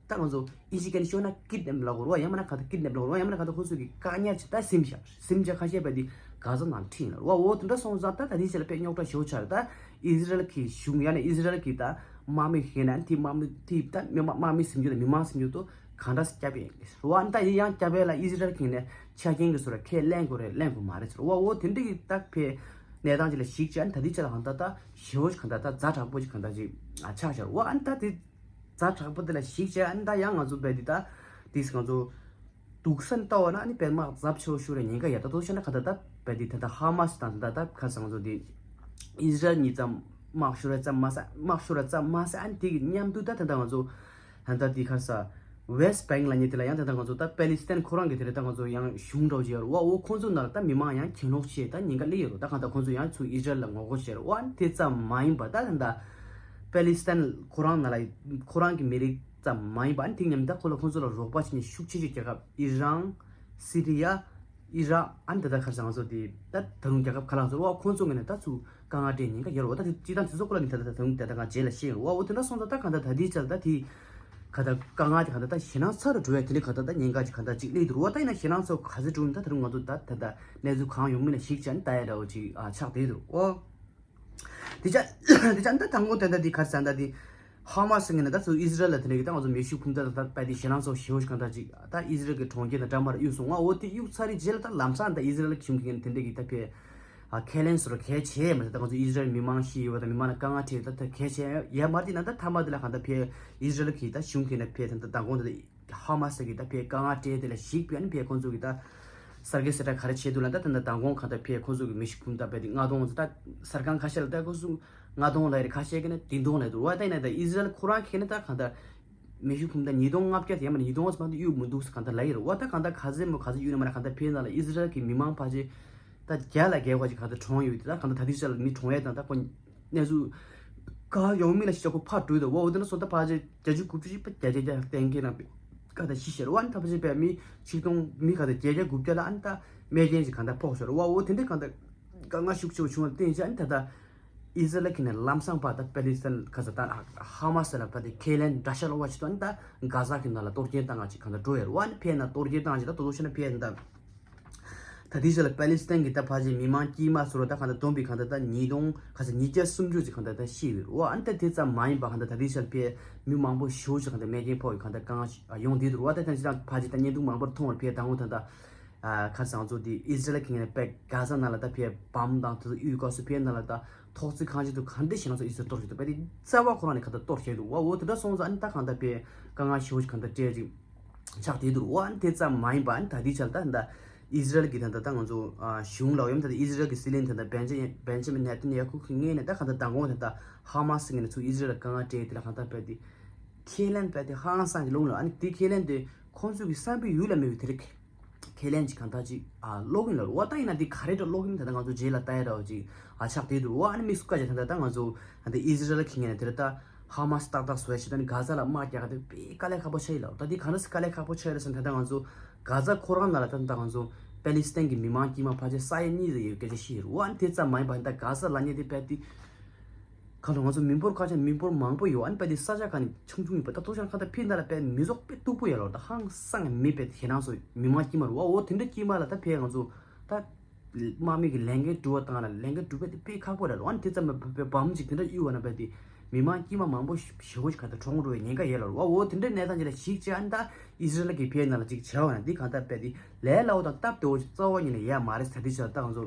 ད་ང་ཚོ་ཨིན་ཇི་སྐད་ནས་ཤོད་ན་ཀིད་ནེབ་ལབ་དགོས་རེད་བ། ཡང་མིན་ན་གང་ལྟར་ཀིད་ནེབ་ལབ་དགོས་རེད་བ། ཡང་མིན་ན་གང་ལྟར་ཁོང་ཚོ་གི་བཀག་ཉར་བྱས་ད་ཟིན་བཞག་ཟིན་བཞག་ཁ་ཤས་བ་དེ་གྷ་ཟ་ནང་ཁྲིད་ཡིན་ལབ་རེད་བ། འོ་དེ་འདྲ་སོང་ཙང་ད་ད་ལྟའི་ཆར་ལ་དཔེ་རྙོག་དྲ་ཞེ་པོ་ཆགས་རེད། ད་ཨི་ཟི་རལ་གྱི་གཞུང་ཡང་ན་ཨི་ཟི་རལ་གྱི་ད་དམག་མི་ཤེས་ན་དེ་དམག་མི་དེ་ད་མི་དམག་དམག་མི་ཟིན་རྒྱུ་དང་མི་མང་ཟིན་རྒྱུ་དུ་གང་འདྲ་སེ་སྐྱབས་ཡིན་རེད་བ། ད་ཡི་ཡང་སྐྱབས་ཡས་ལ་ཨི་ཟི་རལ་གྱིས་ནས་ཆ་རྐྱེན་གྱི་བཟོ་ར་ཁས་ལེན་དགོས་རེད་ལེན་དགོས་མ་རེད་ཟེར་བ། འོ་དེ་འདྲ་གི་ད་ཕེ་གནས་སྟངས་ཅིག་ལ་གཞིགས་བྱས་ད་ལྟའི་ཆ་ལ་གང་ལྟར་ད་ཞེ་པོ་ཅིག་གང་ལྟར་ད་ཛ་དྲག་པོ་ཅིག་གང་ལྟར་ཅིག་ཆགས་བཞག་རེད་བ། ཨ་ནི་ད་དེ་ཛ་དྲག་པོ་དེ་ལ་གཞིགས་བྱས་ཨ་ནི་ད་ཡང་ང་ཚོ་བས་དེ་ད་དེ་ང་ཚོ་སྡུག་ས་ལྟ་བ་ན་ཨ་ནི་བས་དམག་ཛབ་ཆེ་བོ་ཤོར་བའི་ཉེན་ཁ་ཡོད། ད་དོ་ཤ་ན་གང་ལྟར་ད་བས་དེ་ད་ལྟ་ཧ་མ་སི་དང་ད་ལྟ་ཁ་སང་ཚོ་དེ་ཨི་ཟི་རལ་གཉིས་ཙམ་དམག་ཤོར་བ་ཙམ་མ་ཟད་དམག་ཤོར་བ་ཙམ་མ་ཟད་ཨ་ནི་དེ་གི་མཉམ་དུ་ད་ད་ལྟ་ང་ཚོ་ད་ལྟ་དེ་ཁ་ས་ཝེ་སི་བེང་ལ་ཉེ་དེ་ལ་ཡང་ད་ལྟ་ང་ཚོ་ད་པེ་ལི་སི་ཐན་ཁོ་རང་གི་དེ་ལ་ད་ང་ཚོ་ཡང་གཞུང་འདྲ་བོ་ཅིག་ཡོད་རེད་བ། འོ་ཁོང་ཚོ་ནང་ལ་ད་མི་མང་ཡང་གྱེན་ལོག་བྱས་ད་ཉེན་ཁ་སླེབས་ཡོད་རེད། ད་གང་ལྟར་ཁོང་ཚོ་ཡང་ཚུར་ཨི་ཟི་རལ་ལ་ངོ་རྒོལ་བྱས་རེད་བ། དེ་ཙམ་མ་ཡིན་པ་ད་ད་ལྟ་པེ་ལི་སི་ཐན་ཁོ་རང་ནང་ལ་ཁོ་རང་གི་མི་རིགས་ཙམ་མ་ཡིན་པ་ཨ་ནི་དེ་མཉམ་ད་ཁོ་ལ་ཁོང་ཚོ་ལ་རོགས་པ་བྱེད་མཁན་ཤུགས་ཆེ་ཤོས་རྒྱལ་ཁབ་ཨི་རན། སི་རི་ཡ། ཨི་རག་ཨ་ནི་ད་ལྟ་ཁ་སང་ཚོ་དེ་ད་ད་རུང་རྒྱལ་ཁབ་ཁ་ལག་ཚོ་བ་ཁོང་ཚོ་ངོས་ནས་ད་ཚུར་དཀའ་ངལ་སྤྲད་ཉེན་ཁ་ཡོད་རེད་བ། ད་དེ་སྤྱི་བཏང་དེ་ཚོ་སྐོར་ལ་ནི་ད་ལྟ་ད་རུང་ད་ལྟ་ང་རྗེས་ལ་བཤད་ཡོང་བ། འོ་དེ་འདྲ་སོང་ཙང་ད་གང་ལྟར་ད་ལྟའི་ཆར་ད་དེ་ག་ད་དཀའ་ངལ་དེ་ག་ད་ད་ཞེད་སྣང་ཚ་རུ་འགྲོ་ཡ་དེ་འདྲ་ག་ད་ད་ཉེན་ཁ་ཅིག་ག་ད་ཅིག་སླེབས་འདུག་རེད་བ། ད་ཡིན་ན་ཞེད་སྣང་ཚ་ག་ཚོད་འགྲོ་ཡིན་ད་ད་རུང་ང་ཚོ་ད་ད་ད་གནས་ཚུལ་གང་ཡོང་མིན་ལ་གཞིགས་བྱས་ནས་ད་ཡ་འདྲ་བོ་ཅིག་ཨ་ཆགས་བསྡད་འདུག་ཨོ། དེ་ཆ་དེ་ཆ་ད་དང་པོ་དེ་ད་དེ་ག་ས་ད་དེ། ཧ་མ་སི་ངོས་ནས་ད་ཚུར་ཨི་ཟི་རལ་ལ་དེ་འདྲ་གི་ད་ང་ཚོ་མེ་ཤུགས་འཕུར་མདའ་དང་ད་པ་དེ་ཞེད་སྣང་ཚོ་ཞེ་པོ་ཞིག་གང་ལྟར་ཅིག་ད་ཨི་ཟི་རལ་གྱི་གྲོང་ཁྱེར་དང་འདྲ་མར་གཡུགས་སོང་ང་། འོ་དེ་གཡུགས་ཚར་རེད་རྗེས་ལ་ད་ལམ་སང་ད་ཨི་ཟི་རལ་གཞུང་གི་ངོས་ནས་དེ་འདྲ་གི་ད་ཕེ་ཨ་ཁས་ལེན་སོར་གལ་ཆེ་མ་རེད། ད་ང་ཚོ་ཨི་ཟི་རལ་མི་མང་ཤི་ཡོད་པ་དང་མི་མང་ལ་དཀའ་ངལ་འཕྲད་ཡོད་ད་ད་གལ་ཆེ་ཡ་མ་རེད། དེ་ན་ད་མཐའ་མ་དེ་ལ་གང་ལྟར་ཕེ་ཨི་ཟི་རལ་གྱི་ད་གཞུང་གི་ངོས་ནས་ཕེ་ད་ད་མདང་དགོང་དེ་ཧ་མ་སི་གི་ད་ཕེ་དཀའ་ངལ་སྤྲད་དེ་ལ་གཞིགས་པའི་ཨ་ནི་ཕེ་ཁོང་ཚོ་གི་ད་གསར་འགོད་གསལ་བསྒྲགས་ག་རེ་བྱས་འདུག་ལ་ད་ད་ད་མདང་དགོང་གང་ལྟར་ཕེ་ཁོང་ཚོ་གི་མེ་ཤུགས་འཕུར་མདའ་ཕེ་དེ་ལྔ་སྟོང་ད་ས་སྒང་ཁ་ཤས་ལ་ད་ཁོང་ཚོ་ལྔ་སྟོང་ལབ་རེད། ཁ་ཤས་ཀྱིས་ནི་བདུན་སྟོང་ལབ་འདུག་བ། ད་ཡིན་ན་ད་ཨི་ཟི་རལ་ཁོ་རང་གིས་ནི་ད་གང་ལྟར་མེ་ཤུགས་འཕུར་མདའ་ཉིས་སྟོང་ལྔ་བརྒྱ་དེ་ཡང་མིན་ན་ཉིས་སྟོང་ཙམ་དུ་གཡུག་མི་འདུག་ཟེར་གང་ལྟར་ལབ་ཡོད་རེད་བ། ད་གང་ལྟར་ག་ཚད་མོ་ག་ཚད་གཡུག་ན་མ་ན་གང་ལྟར་ཕེ་ནང་ལ་ཨི་ཟི་རལ་གྱི་མི་མང་ཕལ་ཆེར་ད་བརྒྱ་ལ་བརྒལ་བ་ཅིག་གང་ལྟར་གྲོངས་ཡོད་དེ། ད་གང་ལྟར་ད་ལྟའི་ཆ་ལ་མི་གྲོངས་ཡས་དང་ད་ཁོ་གནས་ཚུལ་ག་ཡོང་མིན་ལ་ཤི་ཆ་ཁོ་ཕར་འགྲོ་ཡོད་དོ་བ། འོ་དེ་འདྲ་སོང་ད་ཕལ་ཆེར་བརྒྱད་ཅུ་དགུ་བཅུ་ཅིག་བརྒྱ་ཆ་བརྒྱ་གཏན་འཁེལ་ནང་པའི་གང་ལྟར་ཤི་ཤར་བ། ཨ་ནི་ད་ཕལ་ཆེར་བས་མི་ཆིག་སྟོང་མི་གང་ལྟར་བརྒྱད་བརྒྱ་དགུ་བརྒྱ་ལ་ཨ་ནི་ད་རྨས་སྐྱོན་ཅིག་གང་ལྟར་ཕོག་ཤར་བ། འོ་དེ་འདྲའི་གང་ལྟར་དཀའ་ངལ་ཤུགས་ཆེ་བོ་བྱུང་བ་བརྟེན་བྱས་ཨ་ནི་ད་ལྟ། ཨི་ཟི་རལ་གྱི་ནས་ལམ་སང་ཕར་ད་པེ་ལི་སི་ཐན་ཁ་ས་ད་ཧ་མ་སི་ལ་ཕར་དེ་ཁས་ལེན་འདྲ་ཤ་ལོ་བ་ཅིག་ཏུ་ཨ་ནི་ད་གྷ་ཟ་གི་ནང་ལ་གཏོར་སྐྱོན་བཏང་ང་ཅིག་གང་ལྟར་འགྲོ་ཡོད་རེད་བ། ཨ་ནི་ཕེ་ན་གཏོར་སྐྱོན་བཏང་ཅིག་ད་དོ་དོ་ཤ་ན་ཕེ་ན་ད་ད་ལྟའི་ཆ་ལ་པེ་ལི་སི་ཐན་གྱི་ད་ཕར་ཅིག་མི་མང་དཀྱུས་མ་ཟེར་བ་ད་གང་ལྟར་བསྡོམས་པའི་གང་ལྟར་ད་ཉིས་སྟོང་ཁ་ས་ཉིས་བརྒྱ་སུམ་ཅུ་ཅིག་གང་ལྟར་ད་ཤི་ཡོད་རེད་བ། ཨ་ནི་ད་དེ་ཙམ་མ་ཡིན་པ་གང་ལྟར་ད་ལྟའི་ཆ་ལ་ཕེ་མི་མང་པོ་ཞེ་པོ་ཅིག་གང་ལྟར་རྨས་སྐྱོན་ཕོག་ཡོད་གང་ལྟར་གང་ཡོང་བསྡད་འདུག་རེད་བ། ད་ད་ཅི་ད་ཕར་ཅིག་ད་བརྙན་ཐུང་མང་པོར་མཐོང་བར་ཕེ་ད་ངོ་ད་ད། ཁ་སང་ཚོ་དེ་ཨི་ཟི་རལ་གྱི་ངོས་ནས་པེ་གྷ་ཟ་ནང་ལ་ད་ཕེ་བམ་དང་དེ་ཚོ་གཡུག་སྐབས་སུ་ཕེ་ནང་ལ་ད་ཐོག་བརྩེགས་ཁང་ཆེན་དུ་ག་འདྲ་ཞིག་ན་ཚོ་ཨི་ཟི་རལ་གཏོར་བྱེད་འདུག་པ་དེ་རྩ་བ་ཁོ་རང་ནས་ག་ད་གཏོར་བྱེད་འདུག་བ། འོ་དེ་འདྲ་སོང་ཙང་ཨ་ནི་ད་གང་ལྟར་ཕེ་དཀའ་ངལ་ཞེ་པོ་ཞིག་གང་ལྟར་སྤྲད་ཅིག་ཆགས་བསྡད་འདུག་བ། ཨ་ནི་དེ་ཙམ་མ་ཡིན་པ་ཨ་ནི་ད་ལྟའི་ཆར་ད་ད་ཨི་ཟི་རལ་གྱི་ད་ད་ད་ང་ཚོ་གཞུང་ལ་ཡོད་ད་ད་ཨི་ཟི་རལ་གྱི་སྲིད་བློན་ད་ད་བེན་ཇ་བེན་ཇ་མིན་ནེ་ཐན་ཡ་ཧུ་གི་ངོས་ནས་ད་གང་ལྟར་མདང་དགོང་ད་ད་ཧ་མ་སི་ངོས་ནས་ཚུར་ཨི་ཟི་རལ་ལ་དཀའ་ངལ་སྤྲད་དེ་ལ་གང་ལྟར་ཕེ་དེ་ཁས་ལེན་ཕེ་དེ་ཧང་སང་གི་ལུང་ལ་ཨ་ནི་དེ་ཁས་ལེན་དེ་ཁོང་ཚོ་གི་བསམ་པའི་ཡུལ་ལ་མེད་པའི་དེ་རིགས། ཁས་ལེན་གྱི་གང་ལྟར་ཅིག་ཨ་ཀློག་གིན་ལ་རུ་བ། ད་ཡིན་ན་འདི་ག་རེ་འདྲ་ཀློག་གིན་ད་ལྟ་ང་ཚོ་རྗེས་ལ་ལྟ་ཡ་འདྲ་བ་ཅིག་ཨ་ཆགས་བསྡད་འདུག་རུ་བ། ཨ་ནི་དམིགས་སུ་བཀར་བྱས་ད་ལྟ་ད་ང་ཚོ་ད་ལྟ་ཨི་ཟི་རལ་གྱི་ངོས་ནས་དེ་རེད་ད་ཧ་མ་སི་ཏག་ཏག་བཟོ་ཡ་ཞིག་ད་ནི་གྷ་ཟ་ལ་དམག་རྒྱག་ག་དེ་དཔེ་དཀའ་ལས་ཁག་པོ་ཆགས་ཡིན་ལ། ད་འདི་ག་འདྲ་སེ་དཀའ་ལས་ཁག་པོ་ཆགས་ཡོད་རེད་ཟེར་ན་ད་ལྟ་ང་ཚོ་གྷ་ཟ་ཁོ་རང་ནང་ལ་ད་ལྟ་ང་ཚོ་པེ་ལི་སི་ཐན་གྱི་མི་མང་དཀྱུས་མ་ཕལ་ཆེར་ས་ཡ་གཉིས་ཙམ་ཡོད་སྐད་ཆ་བཤད་ཡོད་རུ་བ། ཨ་ནི་དེ་ཙམ་མ་ཡིན་པ་ད་གྷ་ཟ་ལ་ཉེ་དེ་དཔེ་དེ། གང་ལྟར་ང་ཚོ་མི་འབོར་ཁ་ཆེ་མི་འབོར་མང་པོ་ཡོད། ཨ་ནི་དཔེ་དེ་ས་ཆ་གང་ནས་ཆུང་ཆུང་ཡོད་པ་ད་ལྟོ་ཆ་ཁ་ད་ཕི་ན་ལ་དཔེ་མི་ཚོགས་དཔེ་སྟུག་པོ་ཡོད་ལ་ད་ཧང་སང་མི་དཔེ་ཁྱེད་རང་ཚོ་མི་མང་དཀྱུས་མ་རུ་བ། འོ་དེ་འདྲ་དཀྱུས་མ་ལ་ད་ཕེ་ང་ཚོ་ད་དམག་མི་གི་ལས་འགན་སྒྲུབ་པ་དང་ལ་ལས་འགན་སྒྲུབ་པ་དེ་དཔེ་ཁག་པོ་རེད་ལ། ཨ་ནི་དེ་ཙམ་མ་དཔེ་བམ་ཅིག་དེ་འདྲ་གཡུག་བ་ན་དཔེ་དེ་མི་མང་དཀྱུས་མ་མང་པོ་ཞེ་པོ་ཞིག་ག་ད་གྲོངས་འགྲོ་བའི་ཉེན་ཁ་ཡོད་ལ་རུ་བ། འོ་དེ་འདྲ་གནས་སྟངས་ཅིག་ལ་གཞིགས་བྱས་ཨ་ནི་ད་ཨི་ཟི་རལ་གི་ཕེ་ན་ལ་ཅིག་བྱས་བ་ན་འདི་གང་ལྟར་དཔེ་དེ་ལས་སླ་བོ་དང་སྟབས་བདེ་བོ་ཞིག་རྩ་བ་ཉིད་ནས་ཡོད་མ་རེད། ད་དེ་ཆ་ད་ང་ཚོ་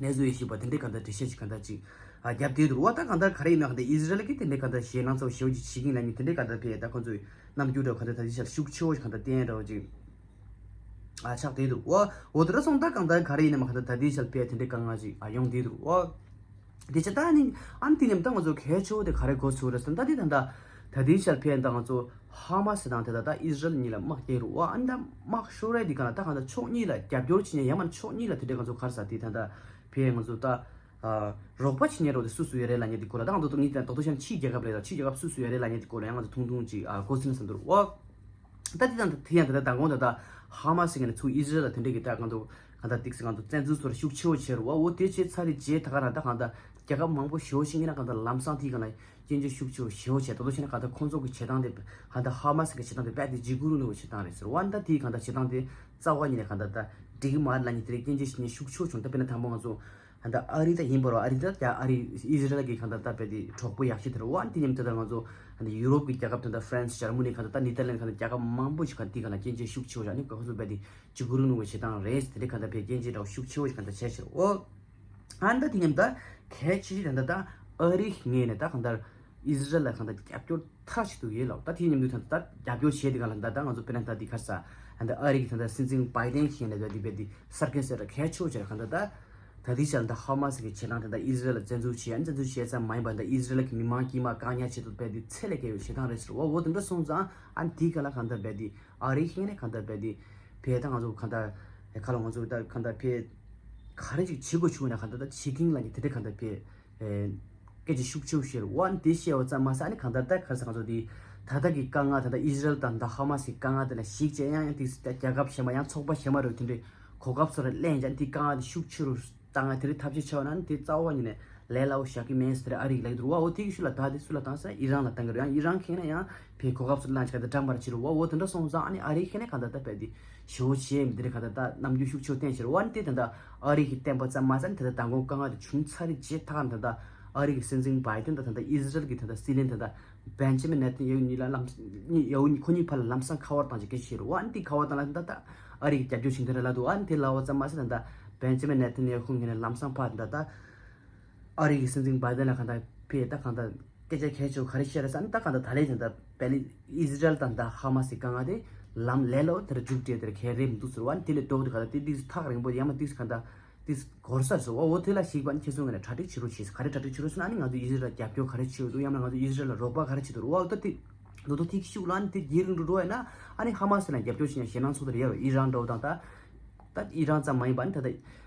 གནས་ཚུལ་ཡོད་ཤེས་པ་དེ་འདྲའི་གང་ལྟར་འགྲེལ་བཤད་ཅིག་གང་ལྟར་ཅིག་ཨ་རྒྱབ་བསྡད་འདུག་རུ་བ། ད་གང་ལྟར་ག་རེ་ཡིན་ན་གང་ལྟར་ཨི་ཟི་རལ་གྱིས་དེ་འདྲའི་གང་ལྟར་ཞེད་སྣང་ཚ་བོ་ཞེ་པོ་ཅིག་བྱེད་ཀྱིན་ལབ་ནི་དེ་འདྲའི་གང་ལྟར་ཕེ་ད་ཁོ་ཚོའི་རྣམ་འགྱུར་འདྲ་གང་ལྟར་ད་དེ་ཆ་ཤུགས་ཆེ་བོ་ཞིག་གང་ལྟར་བསྟན་འདྲ་བོ་ཅིག་ཨ་ཆགས་བསྡད་འདུག་རུ་བ། འོ་དེ་འདྲ་སོང་ད་གང་ལྟར་ག་རེ་ཡིན་ན་མ་གང་ལྟར་ད་དེ་ཆ་ཕེ་དེ་འདྲའི་དཀའ་ངལ་ཅིག་ཨ་ཡོང་བསྡད་འདུག་རུ་བ། དེ་ཆ་ད་ནི་ཨ་ནི་དེ་ནས་ད་ང་ཚོ་གལ་ཆེ་བོ་དེ་ག་རེ་གོ་ཚུལ་རེད་ཟེར་ན་ད་དེ་ད་ད་ད་དེ་ཆ་ཕེ་ད་ང་ཚོ་ཧ་མ་སི་དང་དེ་ད་ད་ཨི་ཟི་རལ་གཉིས་ལ་དམག་རྒྱག་རུ་བ། ཨ་ནི་ད་དམག་ཤོར་རེད་དེ་ག་ན་ད་གང་ལྟར་ཕྱོགས་གཉིས་ལ་རྒྱབ་སྐྱོར་བྱེད་མཁན་ཡང་མིན་ན་ཕྱོགས་གཉིས་ལ་དེ་འདྲ་ང་ཚོ་ག་རེ་ཟེར་དེ་ད་ད་ཕེ་ང་ཚོ་ད་ཨ་རོགས་པ་བྱེད་མཁན་རོགས་དེ་སུ་སུ་ཡོད་རེད་ལབ་མཁན་དེ་སྐོར་ལ་ད་ང་ཚོ་ད་ངེད་ད་དོག་དོག་ཤམ་ཕྱིའི་རྒྱལ་ཁབ་རེད་ད་ཕྱིའི་རྒྱལ་ཁབ་སུ་སུ་ཡོད་རེད་ལབ་མཁན་དེ་སྐོར་ལ་ཡང་ང་ཚོ་ཐུང་ཐུང་ཅིག་ཨ་གོ་ཟིན་ན་བསམ་འདུག་རུ་བ། ད་དེ་དང་དེ་ཡང་ད་ལྟ་མདང་དགོང་ད་ལྟ་ཧ་མ་སི་ངོས་ནས་ཚུར་ཨི་ཟི་རལ་ལ་དེ་འདྲས་ཀྱི་ད་གང་དུ་གང་ད་ཏིག་སི་གང་དུ་བཙན་འཛུལ་ཚོར་ཤུགས་ཆེ་བོ་བྱས་རུ་བ་འོ་དེ་བྱས་ཚར་རེ་རྗེས་ད་ག་རང་ད་གང་ད་རྒྱལ་ཁབ་མང་པོ་ཞེ་བོ་ཞིག་ཡིན་ན་གང་ད་ལམ་སང་དེའི་གང་ལ་སྐྱོན་བརྗོད་ཤུགས་ཆེ་བོ་ཞེ་བོ་བྱས། ད་དུ་བྱས་ན་གང་ད་ཁོང་ཚོ་གི་བྱེད་སྟངས་དེ་གང་ད་ཧ་མ་སི་གི་བྱེད་སྟངས་དེ་རྦད་དེ་འཇིགས་སྐུལ་རུ་ནུས་པའི་བྱེད་སྟངས་རེད་ཟེར་བ། ད་དེའི་གང་ད་བྱེད་སྟངས་དེ་རྩ་བ་ཉིད་ནས་གང་ད་ད་འགྲིག་གི་མ་རེད་ལབ་ནི་དེ་རིགས་སྐྱོན་བརྗོད་ཞིག་ནས་ཤུགས་ཆེ་བོ་བྱུང་། ད་དཔེར་ན་དང་པོ་ང་ཚོ་ད་ལྟ་ཨ་རི་ད་ཡིན་པ་རོ། ཨ་རི་ད་རྒྱ་ཨ་རི་ཨི་ཟི་རལ་གྱི་གང་ད་ད་རྦད་དེ་གྲོགས་པོ་ཡག་ཤོས་དེ་རེད་བ། དེ་མཉམ་དུ་ད་ང་ཚོ་ད་ལྟ་ཡུ་རོབ་ཀྱི་རྒྱལ་ཁབ་ད་ལྟ་ཧྥ་རན་སི་འཇར་མ་ནི་གང་ད་ད་ནི་ཐར་ལན་གང་ད་རྒྱལ་ཁབ་མང་པོ་ཞིག་གང་དེ་གང་ད་སྐྱོན་བརྗོད་ཤུགས་ཆེ་བོ་ཞིག་ཨ་ནི་ཁོ་ཚོ་རྦད་དེ་འཇིགས་སྐུལ་རུ་ནུས་པའི་བྱེད་སྟངས་རེད། དེ་འདྲའི་གང་ད་རྦད་སྐྱོན་བརྗོད་འདྲ་བོ་ཤུགས་ཆེ་བོ་ཞིག་གང་ད་བྱས་ཤག་འོ། ཨ་ནི་ད་དེ་མཉམ་ད་གལ་ཆེ་ཤོས་ད་ད་ད་ཨ་རིའི་ངོས་ནས་ད་གང་ད་ཨི་ཟི་རལ་ལ་གང་ད་རྒྱབ་སྐྱོར་མཐའ་གཅིག་ཏུ་ཡོད་ལབ། ད་དེའི་མཉམ་དུ་ད་ད་རྒྱབ་སྐྱོར་བྱས་དེ་གང་ལ་ད་ད་ང་ཚོ་དཔེར་ན་ད་དེ་ག་རེ་ཟ་ད་ཨ་རི་གི་ད་ད་སྲིད་འཛིན་བྷའི་ཌེན་གྱི་ངོས་ནས་ད་དེ་རྦད་དེ་གསར་འགོད་གསལ་བསྒྲགས་གལ་ཆེ་བོ་བྱས་ར་གང་ད་ད། ད་ལྟའི་ཆར་ད་ཧ་མ་སི་གི་བྱེད་སྟངས་དེ་ད་ཨི་ཟི་རལ་ལ་བཙན་འཛུལ་བྱས་ཨ་ནི་བཙན་འཛུལ་བྱས་ཙམ་མ་ཡིན་པར་ད་ཨི་ཟི་རལ་གྱི་མི་མང་དཀྱུས་མ་བཀག་ཉར་བྱེད་དུ་རྦད་དེ་ཚད་ལས་བརྒལ་བའི་བྱེད་སྟངས་རེད་ཟེར་བ། འོ་དེ་འདྲ་སོང་ཙང་ཨ་ནི་དེའི་སྒང་ལ་གང་ལྟར་རྦད་དེ་ཨ་རིའི་ངོས་ནས་གང་ལྟར་རྦད་དེ་ཕར་ད་ང་ཚོ་གང་ལྟར་ཁ་ལ་ང་ཚོ་ད་གང་ལྟར་ཕར་ག་རེ་ཅིག་བྱེད་དགོས་བྱུང་ན་གང་ལྟར་ད་བྱེད་ཀྱིན་ལ་ནི་དེ་འདྲ་གང་ལྟར་ཕར་སྐད་ཆ་ཤུགས་ཆེ་བོ་བཤད་རུ་བ། ཨ་ནི་དེ་བཤད་པ་ཙམ་མ་ཟད་ཨ་ནི་གང་ལྟར་ད་ག་རེ་ཟེར་ང་ཚོ་དེ་ད་ལྟ་གི་དཀའ་ངལ་ད་ལྟ་ཨི་ཟི་རལ་དང་ད་ཧ་མ་སི་གི་དཀའ་ངལ་དེ་ལ་གཞིགས་བྱས་ཡང་ཡང་དེ་རྒྱལ་ཁབ་གཞན་པ་ཡང་ཚོགས་པ་གཞན་པ་རུ་དེ་འདྲའི་གོ་སྐབས་ཚོ་ལ་གླེང་བྱས་ཨ་ནི་དེ་དཀའ་ངལ་དེ་ཤུགས་ཆེ་རུ། ད་ང་དེ་རིང་ཐབས་ཤེས་བྱས་པ་ན་དེ་རྩ་བ་ཉིད་ནས་ལས་སླ་བོ་བཞག་གི་མེད་ཟེར་ཨ་རིས་ལབ་ཀྱི་འདུག་བ། འོ་དེ་གི་ཤུལ་ལ་ད་དེ་སུ་ལ་བཏང་ཟེར་ཨི་རན་ལ་བཏང་གི་རེད། ཡང་ཨི་རན་ཁེངས་ན་ཡང་ཕའི་གོ་སྐབས་སུ་བླངས་བྱས་ད་འགྲམ་པར་བྱེད་རུ་བ། འོ་དེ་འདྲ་སོང་ཙང་ཨ་ནི་ཨ་རིས་ཁེངས་ན་གང་ལྟར་ད་བས་དེ་ཞེ་བོ་བྱས་མི་དེ་རེད། གང་ལྟར་ད་རྣམ་འགྱུར་ཤུགས་ཆེ་བསྟན་བྱེད་རུ་བ། ཨ་ནི་དེ་ད་ལྟ་ཨ་རིས་ཀྱི་བསྟན་པ་ཙམ་མ་ཟད་ནི་ད་ལྟ་མདང་དགོང་དཀའ་ངལ་དེ་བྱུང་ཚར་རེད་བྱས་ཐག་ད་ལྟ་ཨ་རིས་ཀྱི་སྲིད་འཛིན་བྷའི་ཏན་ད་ད་ལྟ་ཨི་ཟི་རལ་གྱི་ད་ལྟ་སྲིད་བློན་ད་ལྟ་བེན་ཇི་མིན་ནེ་ཐན་ཡ་ཧུ་གཉིས་ལ་ལམ་གཉིས་ཡ་ཧུ་གཉིས་ཁོ་གཉིས་བར་ལ་ལམ་སང་ཁ་པར་བཏང་ཅིག་སྐད་ཆ་བཤད་རུ་བ། ཨ་ནི་དེ་ཁ་པར་བཏང་ལ་ད་ལྟ་ཨ་རིས་ཀྱི་རྒྱབ་སྐྱོར་བྱེད་མཁན་རེད་ལབ་འདུག་ཨ་ནི་དེ་ལབ་པ་ཙམ་མ་ཟད་ད་ལྟ་བེན་ཇི་མིན་ནེ་ཐན་ཡ་ཧུ་གཉིས་ལམ་སང་ཕར་ད་ལྟ་ཨ་རིའི་སྲིད་འཛིན་བྷའི་ཏན་ལ་གང་ལྟར་ཕེབས་ད་གང་ལྟར་སྐད་ཆ་གལ་ཆེ་བ་ག་རེ་བཤད་རེད་ཟེར་ན། ད་གང་ལྟར་ད་ལན་ད་ལྟ་པེ་ལི་ཨི་ཟི་རལ་དང་ད་ཧ་མ་སི་དཀའ་ངལ་དེ་ལམ་ལས་སླ་བོ་དེར་མཇུག་སྒྲིལ་དེར་གལ་རེད་མི་འདུག་ཟེར་བ། ཨ་ནི་དེ་ལས་ལྡོག་སྟེ་གང་ལྟར་དེ་ཏིག་ཙམ་ཐག་རིང་པོ་ཡང་མ་ཏིག་ཙམ་གང་ལྟར་ཏིག་ཙམ་འགོར་ས་ཟེར་བ། འོ་དེ་ལ་གཞིགས་པ་ནི་ཁྱེད་ཚོ་ངོས་ནས་གྲ་སྒྲིག་བྱེད་རོགས་བྱེད་ཟེར། ག་རེ་གྲ་སྒྲིག་བྱེད་རོགས་ཟེར་ན་ཨ་ནི་ང་ཚོ་ཨི་ཟི་རལ་ལ་རྒྱབ་སྐྱོར་ག་རེ་བྱེད་འདུག་ཡང་ན་ང་ཚོ་ཨི་ཟི་རལ་ལ་རོགས་པ་ག་རེ་བྱེད་འདུག་འོ་ད་དེ་ལོ་ཐོ་ཐིག་ཤུགས་ལ་ཨ་ནི་དེ་རྒྱས་རིང་འགྲོ་འགྲོ་བ་ཡིན་ན་ཨ་ནི་ཧ་མ་སི་ལ་རྒྱབ་སྐྱོར་བྱེད་ཡ་ཞེད་སྣང་ཚོགས་དེ་རེད་ཡ་རོ། ཨི་རན་འདྲ་བོ་དང་ད། ད་ཨི་རན་ཙམ་མ་ཡིན་པ་ནི་ད་ལྟ་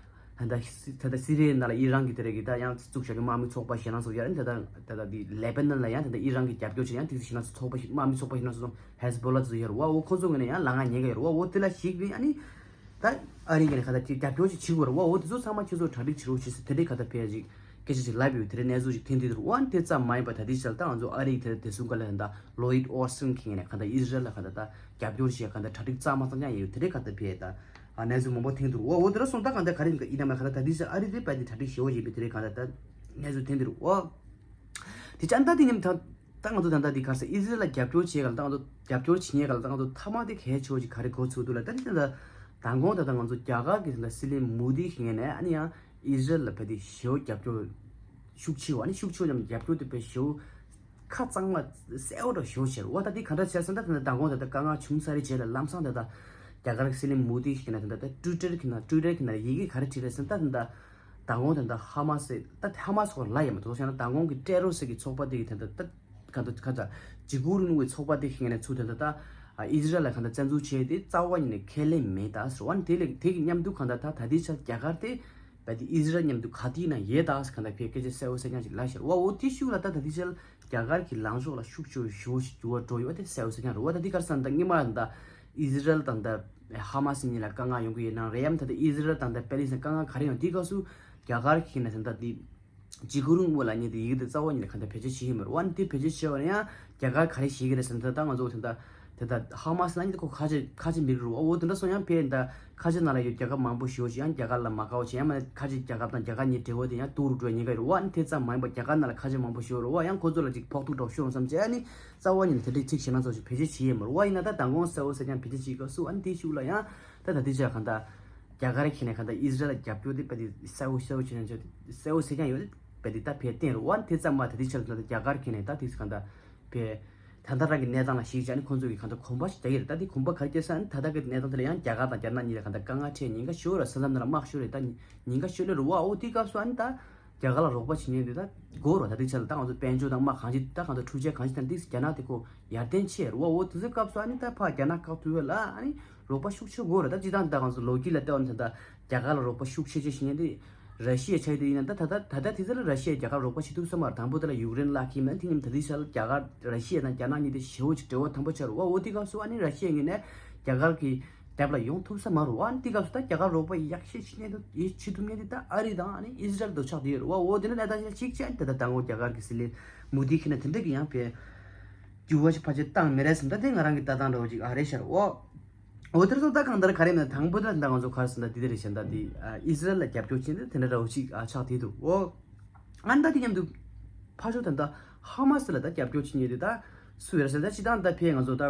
ད་ལྟ་སི་ད་ལྟ་སི་རི་ཡའི་ནང་ལ་ཨི་རན་གྱི་དེ་རེད་གི་ད་ཡང་བཙུགས་བཞག་གི་དམག་མི་ཚོགས་པ་ཞེད་སྣང་ཚོགས་ཡ་རེད། ད་ལྟ་ད་ལྟ་དེ་ལེ་པ་ནན་ལ་ཡང་ད་ལྟ་ཨི་རན་གྱི་རྒྱབ་སྐྱོར་བྱེད་ཡང་དེ་ཞེད་སྣང་ཚོགས་པ་ཞེ་དམག་མི་ཚོགས་པ་ཞེད་སྣང་ཚོགས་ཧེ་ཟ་བྷོ་ལ་ཚོགས་ཡ་རེད་བ། འོ་ཁོ་ཚོ་ངོས་ནས་ཡང་ལངས་ཉེན་ཁ་ཡོད་རེད་བ། འོ་དེ་ལ་གཞིགས་ནས་ཨ་ནི་ད་ཨ་རི་གི་ནས་ག་ད་དེ་རྒྱབ་སྐྱོར་ཅིག་བྱེད་དགོས་རེད་བ། འོ་དེ་ཚོ་ཚང་མ་ཁྱེད་ཚོ་གྲ་སྒྲིག་བྱེད་རོགས་བྱེད་ཟེར་དེ་འདྲའི་ག་ད་ཕེ་ཅིག་སྐད་ཆ་ཅིག་ལབ་ཡོད། དེ་རིང་གནས་ཚུལ་ཅིག་ཐོན་དུས་དེ་རེད་བ། དེ་ཙམ་མ་ཡིན་པ་ད་ལྟའི་ཆར་ད་ང་ཚོ་ཨ་རི་དེ་དེ་སུ་ག་ལ་ད་ལོ་ཡིད་ཨོ་སི་ཊིན་གི་ངོས་ནས་ག་ད་ཨི་ཟི་རལ་ལ་ག་ད་ད་རྒྱབ་སྐྱོར་བྱེད་ག་ད་གྲ་སྒྲིག་གཙང་མ་གཙང་རྐྱང་ཡོད། དེ་འདྲའི་ག་ད་ཕེ་ད། ཨ་གནས་ཚུལ་མང་པོ་ཐོན་འདུག་འོ་འོ་དེ་ར་སོང་ད་གང་ལྟར་ག་རེ་ཡིན་ན་མ་ག་ད་ད་དེ་ས་ཨ་རི་དེ་པ་དེ་གྲ་སྒྲིག་ཞེ་བོ་ཡིན་པའི་དེ་རེད། གང་ལྟར་ད་གནས་ཚུལ་ཐོན་འདུག་འོ་དེ་ཅང་ད་དེ་ཉམས་ད་ད་ང་ཚོ་ད་ད་དེ་ག་ས་ཨི་ཟི་རལ་ལ་རྒྱབ་སྐྱོར་བྱེད་ག་ལ་ད་ང་ཚོ་རྒྱབ་སྐྱོར་བྱེད་ཉེ་ག་ལ་ད་ང་ཚོ་ཐ་མ་དེ་གལ་ཆེ་བོ་ཅིག་ག་རེ་གོ་ཚུགས་འདུག་ལ། ད་དེ་ད་ད་དང་གོང་ད་ད་ང་ཚོ་རྒྱ་གར་གི་ད་སྲིད་བློན་མོ་དི་གི་ངོས་ནས་ཨ་ནི་ཡང་ཨི་ཟི་རལ་ལ་པ་དེ་ཞེ་བོ་རྒྱབ་སྐྱོར་ཤུགས་ཆེ་བ་ཨ་ནི་ཤུགས་ཆེ་བ་ཉམས་རྒྱབ་སྐྱོར་དེ་པ་ཞེ་བོ། ཁ་གཙང་མ་གསལ་བོ་འདྲ་ཞེ་བོ་བྱས་རེད་བ། ད་འདི་ག་འདྲ་བྱས་ཟེར་ན་ད་ད་ལྟ་མདང་དགོང་ད་ལྟ་དཀའ་ངལ་བྱུང་ཚར་རེད་བྱས་ལ་ལམ་སང་ད་ལྟ་རྒྱ་གར་གྱི་སྲིད་བློན་མོ་དི་ཞིག་ན་ད་ལྟ་ཊུ་ཊར་གྱི་ནང་ཊུ་ཊར་གྱི་ནང་ཡི་གེ་ག་རེ་བྲིས་རེད་ཟེར་ན་ད་ད་ལྟ་མདང་དགོང་ད་ལྟ་ཧ་མ་སི་ད་ཧ་མ་སི་ཁོ་ལ་ཡ་མ་གཏོགས་བྱས་ན་མདང་དགོང་གི་ཊེ་རོ་སི་གི་ཚོགས་པ་དེ་གི་ད་ལྟ་ད་ག་ད་ག་ད་འཇིགས་སྐུལ་རིང་ལུགས་ཀྱི་ཚོགས་པ་དེ་ཞིག་ནས་ཚུར་ད་ལྟ་ད་ཨི་ཟི་རལ་ལ་ག་ད་བཙན་འཛུལ་བྱས་ཏེ་རྩ་བ་ཉིད་ནས་ཁས་ལེན་མེད་ད་ཟེར་བ་ནི་དེ་ལས་དེ་གི་མཉམ་དུ་ག་ད་ད་ད་ལྟའི་ཆར་རྒྱ་གར་དེ། བས་དེ་ཨི་ཟི་རལ་མཉམ་དུ་ག་དུས་ན་ཡོད་ད་ཟེར་གང་ལྟར་ཕའི་སྐད་ཆ་གསལ་བོ་གསལ་རྐྱང་ཞིག་ལབ་ཤར་བ། འོ་དེ་ཤུགས་ལ་ད་ད་དེ་ཆར་རྒྱ་གར་གྱི་ལངས་ཕྱོགས་ལ་ཤུགས་ཆེ་བའི་ཞུ་བ་ཞིག་འགྱུར་བ་འགྲོ་ཡོད་པ་དེ་གསལ་བོ་གསལ་རྐྱང་རེད་བ། ད་དེ་གར་ས་ད་སྔོན་མ་ད་ཨི་ཟི་རལ་དང་ད་ཧ་མ་སི་གཉིས་ལ་དཀའ་ངལ་ཡོང་གི་ཡོད་ན་རེད་ཡམ། ད་ད་ཨི་ཟི་རལ་དང་ད་པེ་ལི་སི་དཀའ་ངལ་ག་རེ་ཡོང་དེའི་སྐབས་སུ་རྒྱ་གར་གྱིས་ན་ད་ད་དེ་འཇིགས་སྐུལ་རིང་ལུགས་ལ་ཉེ་དེ་ཡིག་དེ་རྩ་བ་ཉིད་ལ་གང་ལྟར་བེད་སྤྱོད་བྱེད་ཀྱི་མ་རེད་བ། ནི་དེ་བེད་སྤྱོད་བྱས་པ་ན་ཡང་རྒྱ་གར་ག་རེ་ཞིག་གི་རེད་ཟེར་ན་ད་ད་ང་ཚོ་ད་ད་དེ་ད་ཧ་མ་སི་ལ་ནི་ཁོ་ཁ་ཆེ་ཁ་ཆེ་མི་རུ་བ། འོ་དེ་འདྲ་སོང་ཡང་ཕེ་ད་ཁ་ཆེ་ནང་ལ་ཡོད་རྒྱལ་ཁབ་མང་པོ་ཞེ་པོ་ཅིག་ཡང་རྒྱ་གར་ལ་མ་དགའ་བ་ཅིག་ཡང་མ་ཁ་ཆེ་རྒྱལ་ཁབ་དང་རྒྱ་གར་གཉིས་འབྲེལ་བ་དེ་ཡང་སྡུག་རུ་འགྲོ་ཉེན་ཁ་ཡོད་རུ་བ། ནི་དེ་ཙམ་མ་ཡིན་པ་རྒྱ་གར་ནང་ལ་ཁ་ཆེ་མང་པོ་ཞེ་པོ་རུ་བ་ཡང་ཁོ་ཚོ་ལ་ཅིག་ཕོག་ཐུག་འགྲོ་ཤོར་བསམ་བྱས་ནི་རྩ་བ་ཉིད་ནས་དེ་འདྲའི་ཚིག་ཞེ་ན་ཚོ་ཞིག་བེད་སྤྱོད་བྱེད་ཡས་མ་རུ་བ། ཡིན་ན་ད་མདང་དགོང་གསལ་བོ་གསལ་རྐྱང་བེད་སྤྱོད་བྱེད་སྐབས་སུ་ཨ་ནི་དེའི་ཤུགས་ལ་ཡང་ད་ད་དེ་ཅག་གང་ལྟར་རྒྱ་གར་གྱིས་ནས་གང་ལྟར་ཨི་ཟི་རལ་ལ་རྒྱབ་སྐྱོར་དེ་བས་དེ་གསལ་བོ་གསལ་བོ་བྱེད་ན་གསལ་བོ་གསལ་རྐྱང་ཡོད་བས་དེ་ད་ཕེ་བསྟན་རུ་བ། དེ་ཙམ་མ་དེ་དེ་ཆར་ད་ལྟ་རྒྱ་གར་གྱིས་ནས་ད་དེ་གང་ལྟར་ཕེ་ད་ལྟ་རང་གི་གནས་སྟངས་ལ་གཞིགས་བྱས་ནས་ཁོང་ཚོ་གིས་གང་ལྟར་གོམ་པ་ཞིག་རྒྱག་གི་རེད། ད་དེ་གོམ་པ་ག་རེ་རྒྱག་ས་ནི་ད་ལྟ་གི་གནས་སྟངས་དེ་ལ་ཡང་རྒྱ་གར་དང་རྒྱ་ནག་གཉིས་ལ་གང་ལྟར་དཀའ་ངལ་འཕྲད་ཉེན་ཁ་ཤོར་ར་ས་མཚམས་ནང་ལ་དམག་ཤོར་རེད། ད་ཉེན་ཁ་ཤོར་ལེ་རུ་བ། འོ་དེའི་སྐབས་སུ་ཨ་ནི་ད་རྒྱ་གར་ལ་རོགས་པ་བྱེད་མཁན་དེ་ད་དགོས་རོ། ད་དེ་ཆར་ལ་ད་ང་ཚོ་དཔལ་འབྱོར་དང་དམག་གང་ཅི་ད་གང་ལྟར་འཕྲུལ་ཆས་གང་ཅི་དང་ཏིག་རྒྱ་ནག་དེ་ཁོ་ཡར་ལྡན་ཆེ་རུ་བ། འོ་དེ་ཚོའི་སྐབས་སུ་ཨ་ནི་ད་ཕ་རྒྱ་ནག་བཀག་ཐུབ་ཡོད་ལ་ཨ་ནི་རོགས་པ་ཤུགས་ཆེ་དགོས་རེད། ད་ཅི་ད་ད་ང་ཚོ་ལོ་རྒྱུས་ལ་བལྟས་པ་ན་ད་ལྟ་རྒྱ་གར་ལ་རོགས་པ་ཤུགས་ཆེ་ཆེ་བྱེད་མཁན་དེ་ ར་ཤི་ཡ་ཆགས་དུས་ཡིན་ན། ད་ད་ད་ད་ད་དེ་ཚོ་ལ་ར་ཤི་ཡ་རྒྱ་གར་རོགས་པ་བྱེད་ཐུབ་ས་མ་རེད། དང་པོ་དེ་ལ་ཡུཀ་རེན་བརླག་གི་མེད། དེ་ནས་ད་དེ་ཤར་རྒྱ་གར་ར་ཤི་ཡ་དང་རྒྱ་ནག་གཉིས་དེ་ཞེ་པོ་ཅིག་འབྲེལ་བ་དམ་པོ་ཆགས་རེད་བ། འོ་དེ་སྐབས་སུ་ཨ་ནི་ར་ཤི་ཡ་ངོས་ནས་རྒྱ་གར་གྱི་རྒྱབ་ལ་ཡོང་ཐུབ་ས་མ་རེད་བ། ཨ་ནི་དེ་སྐབས་སུ་ད་རྒྱ་གར་རོགས་པ་ཡག་ཤོས་བྱེད་མཁན་དེ་ཡིད་ཆེས་ཐུབ་མཁན་དེ་ད་ཨ་རི་དང་ཨ་ནི་ཨི་ཟི་རལ་དུ་ཆགས་བསྡད་ཡོད་རེད་བ། འོ་དེ་ནས་ད་ད་ཞིག་ཅིག་ཨ་ནི་ད་ད་མདང་དགོང་རྒྱ་གར་གྱི་སྲིད་བློན་མོ་དི་ཁྱེད་ན་དེ་འདྲ་གི་ཡང་བས་འགྱུར་བ་ཞིག་ཕལ་ཆེར་བཏང་མི་རེད་ཟེར། ད་དེ་ང་རང་གི་ལྟ་སྟངས་འདྲ་བོ་ཅིག་ཨ་རེད་ཤག་འོ། འོ་དེར་སོང་ད་གང་ལྟར་ག་རེ་མིན་ན། དང་པོ་དེ་ལ་ད་ང་ཚོ་ག་རེ་ཟེར་ན་འདི་དེ་རེད་ཤག་ད་དེ་ཨ་ཨི་ཟི་རལ་ལ་རྒྱབ་སྐྱོར་བྱེད་མཁན་དེ་དེ་འདྲ་འདྲ་བོ་ཅིག་ཨ་ཆགས་བསྡད་འདུག་འོ། ཨ་ནི་ད་དེ་མཉམ་དུ་ཕར་ཕྱོགས་ད་ལྟ་ཧ་མ་སི་ལ་ད་རྒྱབ་སྐྱོར་བྱེད་མཁན་དེ་ད་སུ་ཡོད་རེད་ཟེར་ན། ད་སྤྱིར་བཏང་ད་ཕར་ང་ཚོ་ད་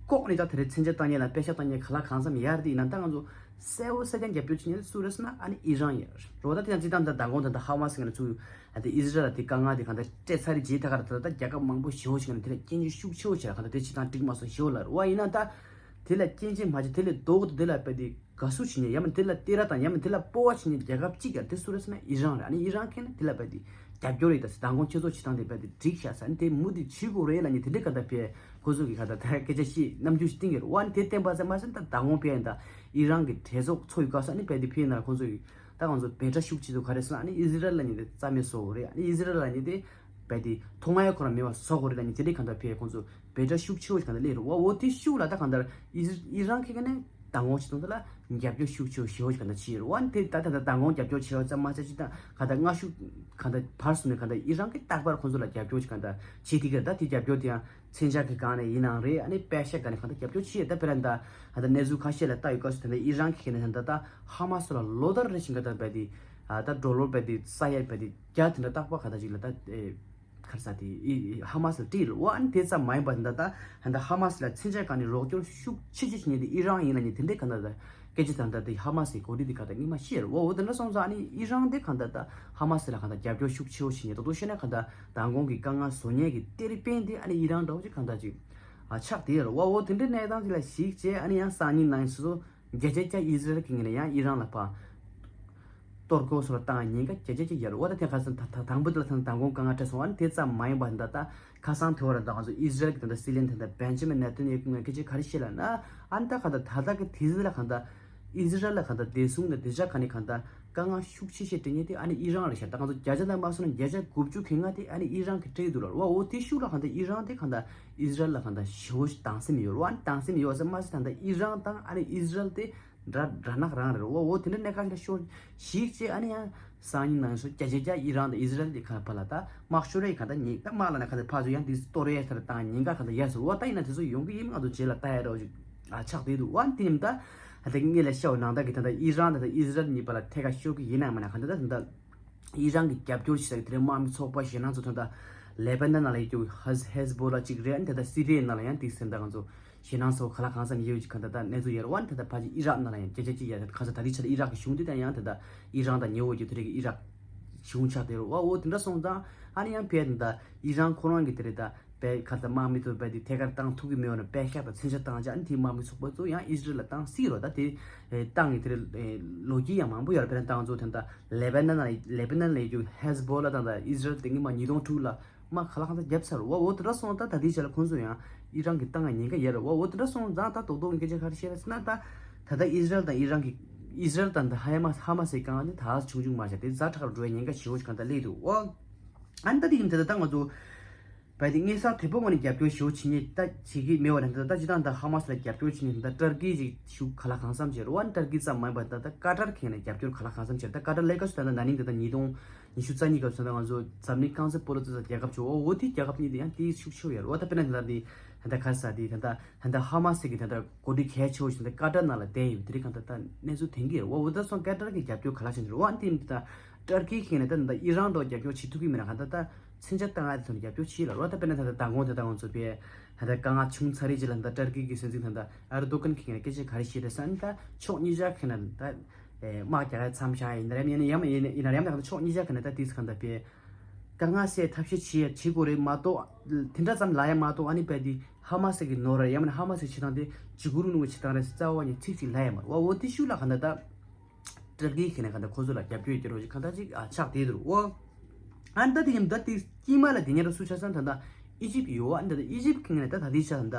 ལྐོག་ནས་ད་དེ་རིང་མཚོན་ཆ་བཏང་མཁན་ལ་པེ་ཤག་བཏང་མཁན་ག་ལ་གང་འཚམ་ཡོད་རེད། དེ་ཡིན་ན་ད་ང་ཚོ་གསལ་པོ་གསལ་རྐྱང་རྒྱབ་སྐྱོར་བྱེད་མཁན་དེ་སུ་རེད་ཟེར་ན་ཨ་ནི་ཨི་རན་ཡོད་རེད་བ། ད་དེ་ཡང་སྤྱིར་བཏང་ད་མདང་དགོང་ད་ལྟ་ཧ་མ་སི་ངོས་ནས་ཚུར་ཨ་དེ་ཨི་ཟི་རལ་ལ་དེ་དཀའ་ངལ་དེ་གང་ལྟར་སྤྲད་ཚར་རེད། རྗེས་ད་ག་རེ་ད་ལྟ་རྒྱལ་ཁབ་མང་པོ་ཞེ་པོ་ཞིག་ནས་དེ་ལ་སྐྱོན་བརྗོད་ཤུགས་ཆེ་བོ་བྱས། གང་ལྟར་དེ་བྱེད་སྟངས་འགྲིག་མ་སོང་ཞེ་པོ་ལབ་རེད་བ། ཡིན་ན་ད་དེ་ལ་སྐྱོན་བརྗོད་མ་བྱས། དེ་ལས་ལྡོག་སྟེ་དེ་ལ་དཔེ་དེ་དགའ་བསུ་བྱེད་མཁན། ཡང་མིན་དེ་ལ་བསྟོད་ར་དང་ཡང་མིན་དེ་ལ་སྤོབས་པ་བྱེད་མཁན་རྒྱལ་ཁབ་གཅིག་ཡང་དེ་སུ་རེད་ཟེར་ན་ཨི་རན་རེད། ཨ་ནི་ཨི་རན་ཁྱེད་ན་དེ་ལ་དཔེ་དེ་རྒྱབ་སྐྱོར་རེད། ད་མདང་དགོང་ཁྱེད་ཚོ་བྱེད་སྟངས་དེ་དཔེ་དེ་འགྲིག་ཤག་ཟེར། ཨ་ནི་དེ་མུ་མཐུད་བྱེད་དགོས་རེད་ལབ་མཁན་དེ་འདྲའི་གང་ལྟར་དཔེ་ཁོ་ཚོ་གི་གང་ལྟར་ད་སྐད་ཆ་བཤད་རྣམ་འགྱུར་ཞིག་བསྟན་གྱི་རེད་བ། ཨ་ནི་དེ་བསྟན་པ་ཟེར་མ་ཟེར། ད་མདང་དགོང་དཔེ་ད་ཨི་རན་གྱི་གྲོས་ཚོགས་ཚོགས་ཡོད་སྐབས་སུ་ཨ་ནི་དཔེ་དེ་ཕར་ནང་ཁོ་ཚོ་གི་ད་ང་ཚོ་འབོད་སྒྲ་ཤུགས་ཆེ་དུ་ག་རེ་ཟེར་ན། ཨ་ནི་ཨི་ཟི་རལ་ལབ་མཁན་དེ་རྩ་མེད་བཟོ་དགོས་རེད། ཨ་ནི་ཨི་ཟི་རལ་ལབ་མཁན་དེ་དཔེ་དེ་ཐོག་མ་ཡང་ཁོ་རང་མེད་པ་བཟོ་དགོས་རེད་ལབ་མཁན་དེ་འདྲའི་གང་ལྟར་དཔེ་ཁོ་ཚོ་འབོད་སྒྲ་ཤུགས་ཆེ་བོ་ཞིག་གང་ལྟར་སླེབས་རེད་བ། འོ་དེ་ཤུགས་ལ་ད་གང་ལྟར་ཨི་ཟི་ཨི་རན་ཁྱེད་ཀྱི་ནས་མདང་དགོང་བྱེད་སྟངས་དེ་ལ་རྒྱབ་སྐྱོར་ཤུགས་ཆེ་བོ་ཞེ་པོ་ཞིག་གང་ལྟར་བྱས་རེད་བ། ཨ་ནི་དེ་ད་ད་ད་མདང་དགོང་རྒྱབ་སྐྱོར་བྱས་པ་ཙམ་མ་ཟད། སྤྱིར་བཏང་གང་ལྟར་སྔ་ཤུགས་གང་ལྟར་བར་གསུམ་ནས་གང་ལྟར་ཨི་རན་གྱིས་རྟག་པར་ཁོ་ཚོ་ལ་རྒྱབ་སྐྱོར་ཞིག་གང་ལྟར་བྱེད་ཐུབ་ཀྱི་རེད། ད་དེ་རྒྱབ་སྐྱོར་དེ་ཡང་མཚོན་ཆ་གི་སྒང་ནས་ཡིན་ནའང་རེད། ཨ་ནི་པེ་ཤག་སྒང་ནས་གང་ལྟར་རྒྱབ་སྐྱོར་བྱེད་ཡོད། ད་དཔེར་ན་ད་ད་ལྟ་གནས་ཚུལ་ཁ་ཤས་ལ་ལྟ་ཡོད་སྐབས་སུ། ད་ལྟ་ཨི་རན་གྱི་ཁ་ནས་ད་ལྟ་ཧ་མ་སི་ལ་ལོ་ལྟར་རེ་བཞིན་གང་ལྟར་དཔེ་དེ་ཨ་ད་ཌོ་ལར་དཔེ་དེ་ས་ཡ་དཔེ་དེ་བརྒྱ་དེ་འདྲ་རྟག་པར་གང་ལྟར་ཅིག་ལ་ད་ཨེ་ག་རེ་ཟེར། དེ་ཨི་ཧ་མ་སི་ལ་སྤྲད་ཡོད་རེད་བ། ཨ་ནི་དེ་ཙམ་མ་ཡིན་པར་ད་ལྟ་ད་ལྟ་ཧ་མ་སི་ལ་མཚོན་ཆ་སྒང་ནས་རོགས་སྐྱོར་ཤུགས་ཆེ་ཆེ་བྱེད་མཁན་དེ་ཨི་རན་ཡིན་ལབ་མཁན་དེ་འདྲའི་གང་ལྟར་ད་སྐད་ཆ་ད་ལྟ་དེ་ཧ་མ་སིའི་འགོ་ཁྲིད་དེ་གང་ལྟར་སྔོན་མ་བཤད་ཡོད་རེད་བ། འོ་དེ་འདྲ་སོང་ཙང་ཨ་ནི་ཨི་རན་དེ་གང་ལྟར་ད་ཧ་མ་སི་ལ་གང་ལྟར་རྒྱབ་སྐྱོར་ཤུགས་ཆེ་བོ་བྱེད་མཁན། ད་དུང་བཤད་ན་གང་ལྟར་མདང་དགོང་གི་དཀའ་ངལ་བཟོ་མཁན་གྱི་གཏེར་དཔོན་དེ་ཨ་ནི་ཨི་རན་འདྲ་བོ་ཅིག་གང་ལྟར་ཅིག་ཨ་ཆགས་བསྡད་ཡོད་རེད་བ། འོ་དེ་འདྲའི་གནས་སྟངས་དེ་ལ་གཞིགས་བྱས། ཨ་ནི་ཡང་སང་ཉིན་ནང་སོ་སོ་བརྒྱ་ཆ་བརྒྱ་ཨི་ཟི་རལ་གྱི་ངོས་ནས་ཡང་ཨི་རན་ལ་ཕར་གཏོར་རྒོལ་སོགས་ལ་བཏང་ཉེན་ཁ་བརྒྱ་ཆ་བརྒྱ་ཡོད་རེད་བ། ད་དེ་ཁ་སང་ད་ད་དང་པོ་དེ་ལ་ད་མདང་དགོང་དཀའ་ངལ་འཕྲད་སོང་། ཨ་ནི་དེ་ཙམ་མ་ཡིན་པར་ད་ལྟ་ཁ་སང་དེ་བར་ད་ང་ཚོ་ཨི་ཟི་རལ་གྱི་ད་ལྟ་སྲིད་བློན་ད་ལྟ་བེན་ཇ་མིན་ནེ་ཐན་ཡ་ཧུ་ངོས་སྐད་ཆ་ག་རེ་བཤད་ལབ་ན། ཨ་ནི་ད་ག་ད་ད་ལྟ་གི་དུས་ཚོད་ལ་གང་ལྟར་ཨི་ཟི་རལ་ལ་གང་ལྟར་བདེ་སྲུང་དང་བདེ་འཇགས་ག་ནས་གང་ལྟར་དཀའ་ངལ་ཤུགས་ཆེ་ཤོས་འཕྲད་མཁན་དེ་ཨ་ནི་ཨི་རན་རེད་ཤག་ད་ང་ཚོ་བརྒྱ་ཆ་ལ་མ་སོང་ན་བརྒྱ་ཆ་དགུ་བཅུ་གོ་ལྔ་དེ་ཨ་ནི་ཨི་རན་གྱིས་སྤྲད་འདུག་ལབ་རེད་བ། འོ་དེ་ཤུགས་ལ་གང་ལྟར་ཨི་རན་དེ་གང་ལྟར་ཨི་ཟི་རལ་ལ་གང་ལྟར་ཞེ་པོ་ཞིག་སྡང་སེམས་ཡོད་རེད་བ། ཨ་ནི་སྡང་སེམས་ཡོད་ཟེར་མ་ཟད་ད་ལྟ་ཨི་རན་དང་ཨ་ནི་ཨི་ཟི་རལ་དེ་དགྲ་དགྲ་ནག་རང་རེད་བ། འོ་དེ་འདྲ་གནད་འགག་ཞིག་ལ་ཤོར་ཞིག་བྱས། ཨ་ནི་ཡང་སང་ཉིན་ནང་སོ་བརྒྱ་ཆ་བརྒྱ་ཨི་རན་དང་ཨི་ཟི་རལ་དེ་ག་བར་ལ་ད་དམག་ཤོར་རེད། གང་ལྟར་ཉེན་ད་དམག་ལ་ན་གང་ལྟར་ཕར་ཚུར་ཡང་དེ་གཏོར་ཡས་ཚར་བཏང་ཉེན་ཁ་གང་ལྟར་ཡོད་ཟེར་བ། ད་ཡིན་ན་དེ་ཚོ་ཡོང་གི་ཡིན། ང་ཚོ་རྗེས་ལ་ལྟ་ཡ་འདྲ་བོ་ཞིག་ཨ་ཆགས་བསྡད་འདུག་བ། དེ་ནས་ད་ད་ལྟ་ངེད་ལ་ཤོར་ནང་ལྟར་གྱི་ད་ལྟ་ཨི་རན་དང་ད་ལྟ་ཨི་ཟི་རལ་གཉིས་བར་ལ་ཐད་ཀར་ཤོར་གི་ཡིན་ནའང་མིན་ན་གང་ལྟར་ད་ད་ལྟ་ཨི་རན་གྱི་རྒྱབ་སྐྱོར་བྱེད་ས་གི་དེ་རིང་དམག་མི་ཚོགས་པ་གཞན་ནང་ཚོ་ད་ལྟ་ལེ་པ་ནན་ནང་ལ་ཡོད་རྒྱུ་ཧེ་ཧེ་ཟི་བྷོ་ལ་གཅིག་རེད། ཨ་ནི་ད་ལྟ་སི་རི་ཡའི་ནང་ལ་ཡང་དེ་སེམས་ད་ང་ཚོ་ཞེད་སྣང་ཚོ་ག་ལ་གང་འཚམ་ཡོད་ཀྱི་གང་ལྟར་ད་གནས་ཚུལ་ཡོད་རེད་བ། ཨ་ནི་ད་ལྟ་ཕལ་ཆེར་ཨི་རག་ནང་ལ་ཡང་སྐད་ཆ་གཅིག་ཡོད་རེད། གང་ཟེར་ད་ལྟའི་ཆར་ཨི་རག་གི་གཞུང་དེ་དང་ཡང་ད་ལྟ་ཨི་རན་དང་ཉེ་བོ་ཡོད་དེ་རིགས་ཀྱི་ཨི་རག་གཞུང་ཆགས་བསྡད་རེད་བ། འོ་དེ་འདྲ་སོང་ཙང་ཨ་ནི་ཡང་ཕལ་ད་ལྟ་ཨི་རན་ཁོ་རང་གི་དེ་རེད་ད་པའི་ཁ་ད་དམག་མི་ཚོ་པའི་དེ་ཐད་ཀར་བཏང་ཐུབ་ཀྱི་མེད་པ་ན་པའི་ཤག་དང་མཚོན་ཆ་བཏང་བྱས། ཨ་ནི་དེའི་དམག་མི་ཚོགས་པ་ཚོ་ཡང་ཨི་ཟི་རལ་ལ་བཏང་སྲིད་རོ། ད་དེ་བཏང་གི་དེ་རེད། ལོ་རྒྱུས་ཡང་མང་པོ་ཡོད་རེད། ཕལ་ད་ལྟ་ང་ཚོ་དེ་ད་ལེ་པ་ནན་ལ་ལེ་པ་ནན་ལ་ཡོད་རྒྱུ་ཧེ་ཟི་བྷོ་ལ་དང་ད་ཨི་ཟི་རལ་དེ་སྔོན་མ་ཉིས་སྟོང་དྲུག་ལ་དམག་ག་ལ་གང་འཚམ་བརྒྱབ་ཚར་བ། འོ་དེ་འདྲ་སོང་ཙང་ད་ལྟའི་ཆ་ལ་ཁོང་ཚོ་ཡང་ཨི་རན་གྱི་བཏང་ཡ་ཉེན་ཁ་ཡོད་རེད་བ། འོ་དེ་འདྲ་སོང་ཙང་ད་རྡོག་རྡོག་གི་སྐད་ཆ་ག་རེ་བཤད་རེད་ཟེར་ན། ད་ད་ལྟ་ཨི་ཟི་རལ་དང་ཨི་རན་གྱི་ཨི་ཟི་རལ་དང་ད་ཧ་མ་ཧ་མ་སི་གི་དཀའ་ངལ་དེ་ད་ཆུང་ཆུང་མ་བྱས་དེ་ཛ་དྲག་རུ་འགྲོ་བའི་ཉེན་ཁ་ཞེ་པོ་ཞིག་གང་ལྟར་སླེབས་འདུག་འོ་ཨ་ནི་ད་དེ་ཡིན་ད་ད་ད་ང་ཚོ་བས་དེ་དངོས་ས་དེ་པོ་ངོས་ནས་རྒྱབ་སྐྱོར་ཞེ་པོ་བྱེད་མཁན་ད་བྱེད་ཀྱི་མེད་པ་རེད། ད་ད་ད་ཇི་ལྟར་ད་ཧ་མ་སི་ལ་རྒྱབ་སྐྱོར་བྱེད་མཁན་ད་ཏར་ཀི་ཅིག་ཞུ་ག་ལ་གང་འཚམ་བྱས་རེད་བ། ཨ་ནི་ཏར་ཀི་ཙམ་མ་ཡིན་པ་ད་ད་ཀ་ཏར་གི་ནས་རྒྱབ་སྐྱོར་ག་ལ་གང་འཚམ་བྱས། ད་ཀ་ཏར་ལས་ཀ་སུ་ད་ད་ན་ནིང་ད་ད་ཉིས་སྟོང་ཉི་ཤུ་རྩ་གཉིས་སྐབས་སུ་ད་ང་ཚོ་འཛམ་གླིང་རྐང་རྩེད་སྤོ་ལོ་རྩེད་ས་རྒྱལ་ཁབ་ཆེ་བ་འོ་དེ་རྒྱལ་ཁབ་གཉིས་དེ་ཡང་དེ་ཤུགས་ཆེ་བ་ཡོད་རེད་བ། ད་དཔེར་ན་ད་ད་དེ་ད་ད་ག་རེ་ཟེར་དེ་ད་ད་ད་ཧ་མ་སི་གི་ད་ད་འགོ་ཁྲིད་གལ་ཆེ་བ་ཞིག་ད་ཀ་ཏར་ནང་ལ་བསྡད་ཡོད་དེ་རིགས་གང་ད་ད་གནས་ཚུལ་ཐོན་གྱི་རེད་བ། འོ་ད་སོང་ཀ་ཏར་གི་རྒྱབ་སྐྱོར་ག་ལ་བྱེད་འདུག་རེད་བ། ཨ་ནི་དེ་ད་ཏར་ཀི་གི་ནས་ད་ད་ཨི་རན་འགྲོ་རྒྱབ་སྐྱོར་བྱེད་ཐུབ་ཀྱི་མེད་ན་གང་ད་ད། མཚོན་ཆ་བཏང་ཡ་དེ་ཚོ་ནས་རྒྱབ་སྐྱོར་བྱེད་ལ་རོ། ད་དཔེར་ན་ད་ལྟ་མདང་དགོང་དེ་ལྟ་ང་ཚོ་པས་ད་ལྟ་དཀའ་ངལ་བྱུང་ཚར་རེད་ཅེས་ལ་ད་ལྟ་ཏར་ཀི་གི་སྲིད་འཛིན་ད་ལྟ་ཨར་དོ་ཀན་གྱིས་སྐད་ཆ་ག་རེ་བཤད་རེད་ཟེར་ན། ད་ཕྱོགས་གཉིས་ཆ་གི་ནས་ད་དམག་རྒྱག་ཡ་མཚམས་བཞག་ཡིན་ན་རེད། ཡིན་ན་ཡང་ཡིན་ན་ཡང་ད་ཕྱོགས་གཉིས་ཆ་གི་ནས་ད་དེས་གང་ད་པས་དཀའ་ངལ་སེལ་ཐབས་ཤེས་བྱེད་ཡ་བྱེད་དགོས་རེད་མ་གཏོགས། དེ་འདྲ་ཙམ་ལ་ཡ་མ་གཏོགས་ཨ་ནི་པས་དེ་ཧ་མ་སི་གི་ནོར་རེད། ཡང་མིན་ན་ཧ་མ་སི་བྱེད་སྟངས་དེ་འཇིགས་སྐུལ་གནང་བའི་བྱེད་སྟངས་རེད་ཟེར་རྩ་བ་ནས་ཚིག་གཅིག་ལ་ཡ་མ་རེད་བ། འོ་དེ་ཤུགས་ལ་གང་ད་ད། ཏར་ཀི་གི་ནས་གང་ལྟར་ཁོ་ཚོ་ལ་རྒྱབ་སྐྱོར་ཡོད་ཀྱི་རོགས་ཀྱི་གང་ལྟར་ཅིག་ཨ་ཆགས་བསྡད་འདུག་འོ། ཨ་ནི་ད་དེ་ཡིན་ད་དེ་དཀྱིལ་མ་ལ་དེ་ཉེ་རུ་སུ་ཆགས་སོང་ད་ལྟ་ཨི་ཇིབ་ཡོད་བ། ཨ་ནི་ད་ལྟ་ཨི་ཇིབ་གི་ནས་ད་ད་དེ་ཆ་ད་ལྟ་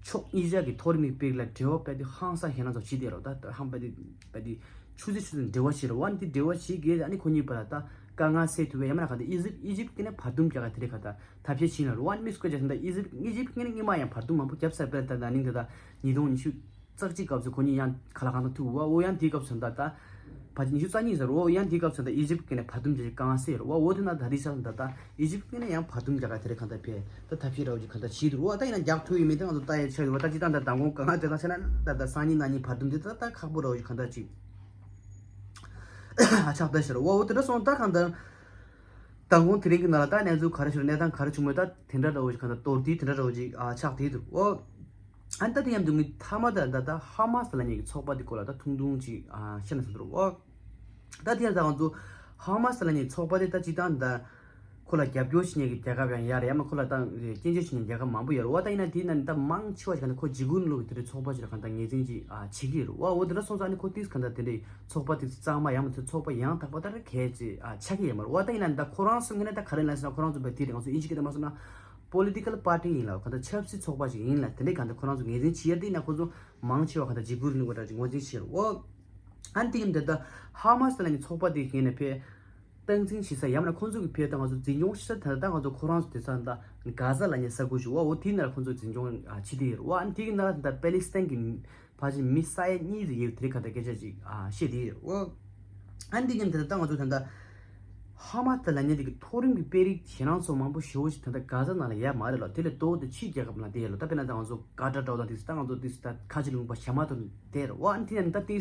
ཕྱོགས་གཉིས་ཆ་གི་མཐོ་རིམ་གྱི་དཔེ་ལ་འབྲེལ་བ་དཔེ་དེ་ཧང་སང་ཞེད་སྣང་ཚོ་བྱེད་བསྡད་རོགས། ད་ད་ཧང་དཔེ་དེ་དཔེ་དེ་ ཆུ་ཚོད་ཆུ་ཚོད་འབྲེལ་བ་བྱེད་རོགས། ཨ་ནི་དེ་འབྲེལ་བ་བྱེད་དགོས། ཨ་ནི་ཁོ་གཉིས་བར་ལ་ད་དཀའ་ངལ་སེལ་ཐུབ་པའི་ཡང་མིན་ན་ག་ད་ཨི་ཇིབ་ཨི་ཇིབ་ཀྱི་ནས་བར་འདུམ་རྒྱག་ག་དེ་རེད། ག་ད་ཐབས་ཤེས་བྱིན་ལ་རོགས། ཨ་ནི་མི་སུ་ཀ་ཅག་ད་ཨི་ཇིབ་ཨི་ཇིབ་ཀྱི་ནས་སྔོན་མ་ཡང་བར་འདུམ་མང་པོ་བརྒྱབ་ཚར་པས། ད་ད་ནིང་ད་ད་ཉིས་སྟོང་ཉི་ཤུ་རྩ་གཅིག་སྐབས་སུ་ཁོ་གཉིས་ཡང་ག་ལ་གང་ད་ཐུག་བ། འོ་ཡང་དེའི་སྐབས་སུ་ད་ད་བར་ཉི་ཤུ་རྩ་གཉིས་ཟེར། འོ་ཡང་དེའི་སྐབས་སུ་ད་ཨི་ཇིབ་ཀྱི་ནས་བར་འདུམ་བྱེད་ཀྱི་དཀའ་ངལ་སེལ་རོགས། འོ་དེ་ན་ད་དེ་ས་ད་ད་ཨི་ཇིབ་ཀྱི་ནས་ཡང་བར་འདུམ་རྒྱག་ག་དེ་རེད། ག་ད་ཕེ་ད་ཐབས་ཤེས་རོགས་ཅིག་ག་ད་བྱེད་འདུག་རོགས། ད་ཡིན་ན་རྒྱག་ཐུབ་ཡོད་མེད་དེ་ང་ཚོ་ལྟ་ཡ་ཆ་ཡོད་བ། ད་ཅི་ད་ད་མདང་དགོང་ག་ང་དེ་ད་ཆ་ན་ད་ད་སང་ཉིན་གནངས་ཉིན་བར་འདུམ་དེ་ད་ད་ཁག་པོ་རོགས་ཅིག་ག་ད་ཅིག་ཨ་ཆགས་ད་ཤར་བ། འོ་དེ་འདྲ་སོང་ད་གང་ལྟར་མདང་དགོང་དེ་རིང་གི་ནང་ལ་ད་གནས་ཚུལ་ག་རེ་ཤར་གནས་སྟངས་ག་རེ་བྱུང་མོད་ད་དེ་འདྲ་འདྲ་བོ་ཞིག་གང་ལྟར་མདོར་བསྡུས་དེ་འདྲ་འདྲ་བོ་ཞིག་ཨ་ཆགས་བསྡད་འདུག་འོ་ཨ་ནི་ད་དེ་མཉམ་དུ་ངས་མཐའ་མ་ད་ད་ད་ཧ་མ་སི་ལབ་མཁན་གྱི་ཚོགས་པ་དེ་སྐོར་ལ་ད་ཐུང་ཐུང་ཅིག་ཨ་བཤད་ན་བསམ་འདུག་འོ་ད་དེ་ཡང་ད་ང་ཚོ་ཧ་མ་སི་ལབ་མཁན་གྱི་ཚོགས་པ་དེ་ད་སྤྱིར་བཏང་ད། ཁོ་ལ་རྒྱབ་སྐྱོར་བྱེད་མཁན་གྱི་རྒྱལ་ཁབ་ཡང་ཡར་ཡང་མ་ཁོ་ལ་ད་སྐྱོན་བརྗོད་བྱེད་མཁན་རྒྱལ་ཁབ་མང་པོ་ཡོད་རེད་བ། ད་ཡིན་ན་དེའི་ནང་ནས་ད་མང་ཆེ་བ་ཞིག་ག་ནས་ཁོ་འཇིགས་སྐུལ་གནང་ལུགས་དེ་འདྲའི་ཚོགས་པ་ཞིག་ལ་གང་ལྟར་ངོས་འཛིན་ཅིག་ཨ་བྱེད་ཀྱི་ཡོད་རེད་བ། འོ་དེ་འདྲ་སོང་ཙང་ཨ་ནི་ཁོ་ཏིས་གང་ལྟར་དེ་འདྲའི་ཚོགས་པ་དེ་གཙང་མ་ཡང་མ་ཚོགས་ཚོགས་པ་ཡང་དག་པ་ལྟར་གལ་ཆེ་ཨ་ཆགས་ཀྱི་ཡོད་མ་རེད་བ། ད་ཡིན་ན་ད་ཁོ་རང་གསུང་མཁན་ནི་ད་ག་རེ་ལབ་ཟེར་ན་ཁོ་རང་ཚོ་བས་དེ་རེད། ང་ཚོ་དབྱིན་ཇི་སྐད་དུ་མ་གསུངས་ན་པོ་ལི་ཊི་ཀལ་པར་ཊི་ཡིན་ལ་གང་ལྟར་ཆབ་སྲིད་ཚོགས་པ་ཞིག་ཡིན་ལ་དེ་འདྲའི་གང་ལྟར་ཁོ་རང་ཚོ་ངོས་འཛིན་བྱེད་ཡ་དེ་ཡིན་ན་ཁོ་ཚོ་མང་ཆེ་བ་གང་ལྟར་འཇིགས་སྐུལ་གནང་དགོས་འདྲ་ཅིག་ངོས་འཛིན་བྱེད་རེད་བ། ཨ་ནི་དེ་ཡིན་དེ་ད་ཧ་མ་སི་ལབ་མཁན་ཚོགས་པ་དེ་ཡིན་ན་ཕེ། སྟངས་འཛིན་བྱེད་ས་ཡང་མིན་ན་ཁོང་ཚོ་གི་ཕེ་ད་ང་ཚོ་འཛིན་སྐྱོང་བྱེད་ས་དེ་ད་ང་ཚོ་ཁོ་རང་ཚོ་དེ་ས་ད་གྷ་ཟ་ལབ་མཁན་ས་ཁུལ་ཞིག་བ། འོ་དེའི་ནང་ལ་ཁོང་ཚོ་འཛིན་སྐྱོང་ཨ་བྱེད་དེ་ཡོད་རེད་བ། ཨ་ནི་དེ་གི་ནང་ལ་ད་པེ་ལི་སི་ཐན་གི་ཕ་ཆེན་མི་ས་ཡ་གཉིས་ཙམ་ཡོད་དེ་རིགས་ག་ད་སྐད་ཆ་ཅིག་ཨ་བཤད་དེ་ཡོད་རེད་བ། ཨ་ནི་དེ་མཉམ་དེ་ད་ད་ང་ཚོ་ད་ད་ཧ་མ་སི་ལབ་མཁན་དེ་གི་མཐོ་རིམ་གི་དཔོན་རིགས་ཞེད་སྣང་ཚོ་མང་པོ་ཞེ་པོ་ཞིག་ད་ད་གྷ་ཟ་ནང་ལ་ཡོད་མ་རེད་ལ། དེ་ལས་ལྡོག་སྟེ་ཕྱིའི་རྒྱལ་ཁབ་ནང་བསྡད་ཡོད་ལ། ད་དཔེར་ན་ད་ང་ཚོ་གྷ་ཏར་འདྲ་བོ་དང་དེ་ད་ང་ཚོ་དེ་ད་ཁ་ཆེ་ལུང་པ་ཞྭ་དམར་དུ་བསྡད་རེད་བ། ཨ་ནི་དེ་ཡང་ད་དེ་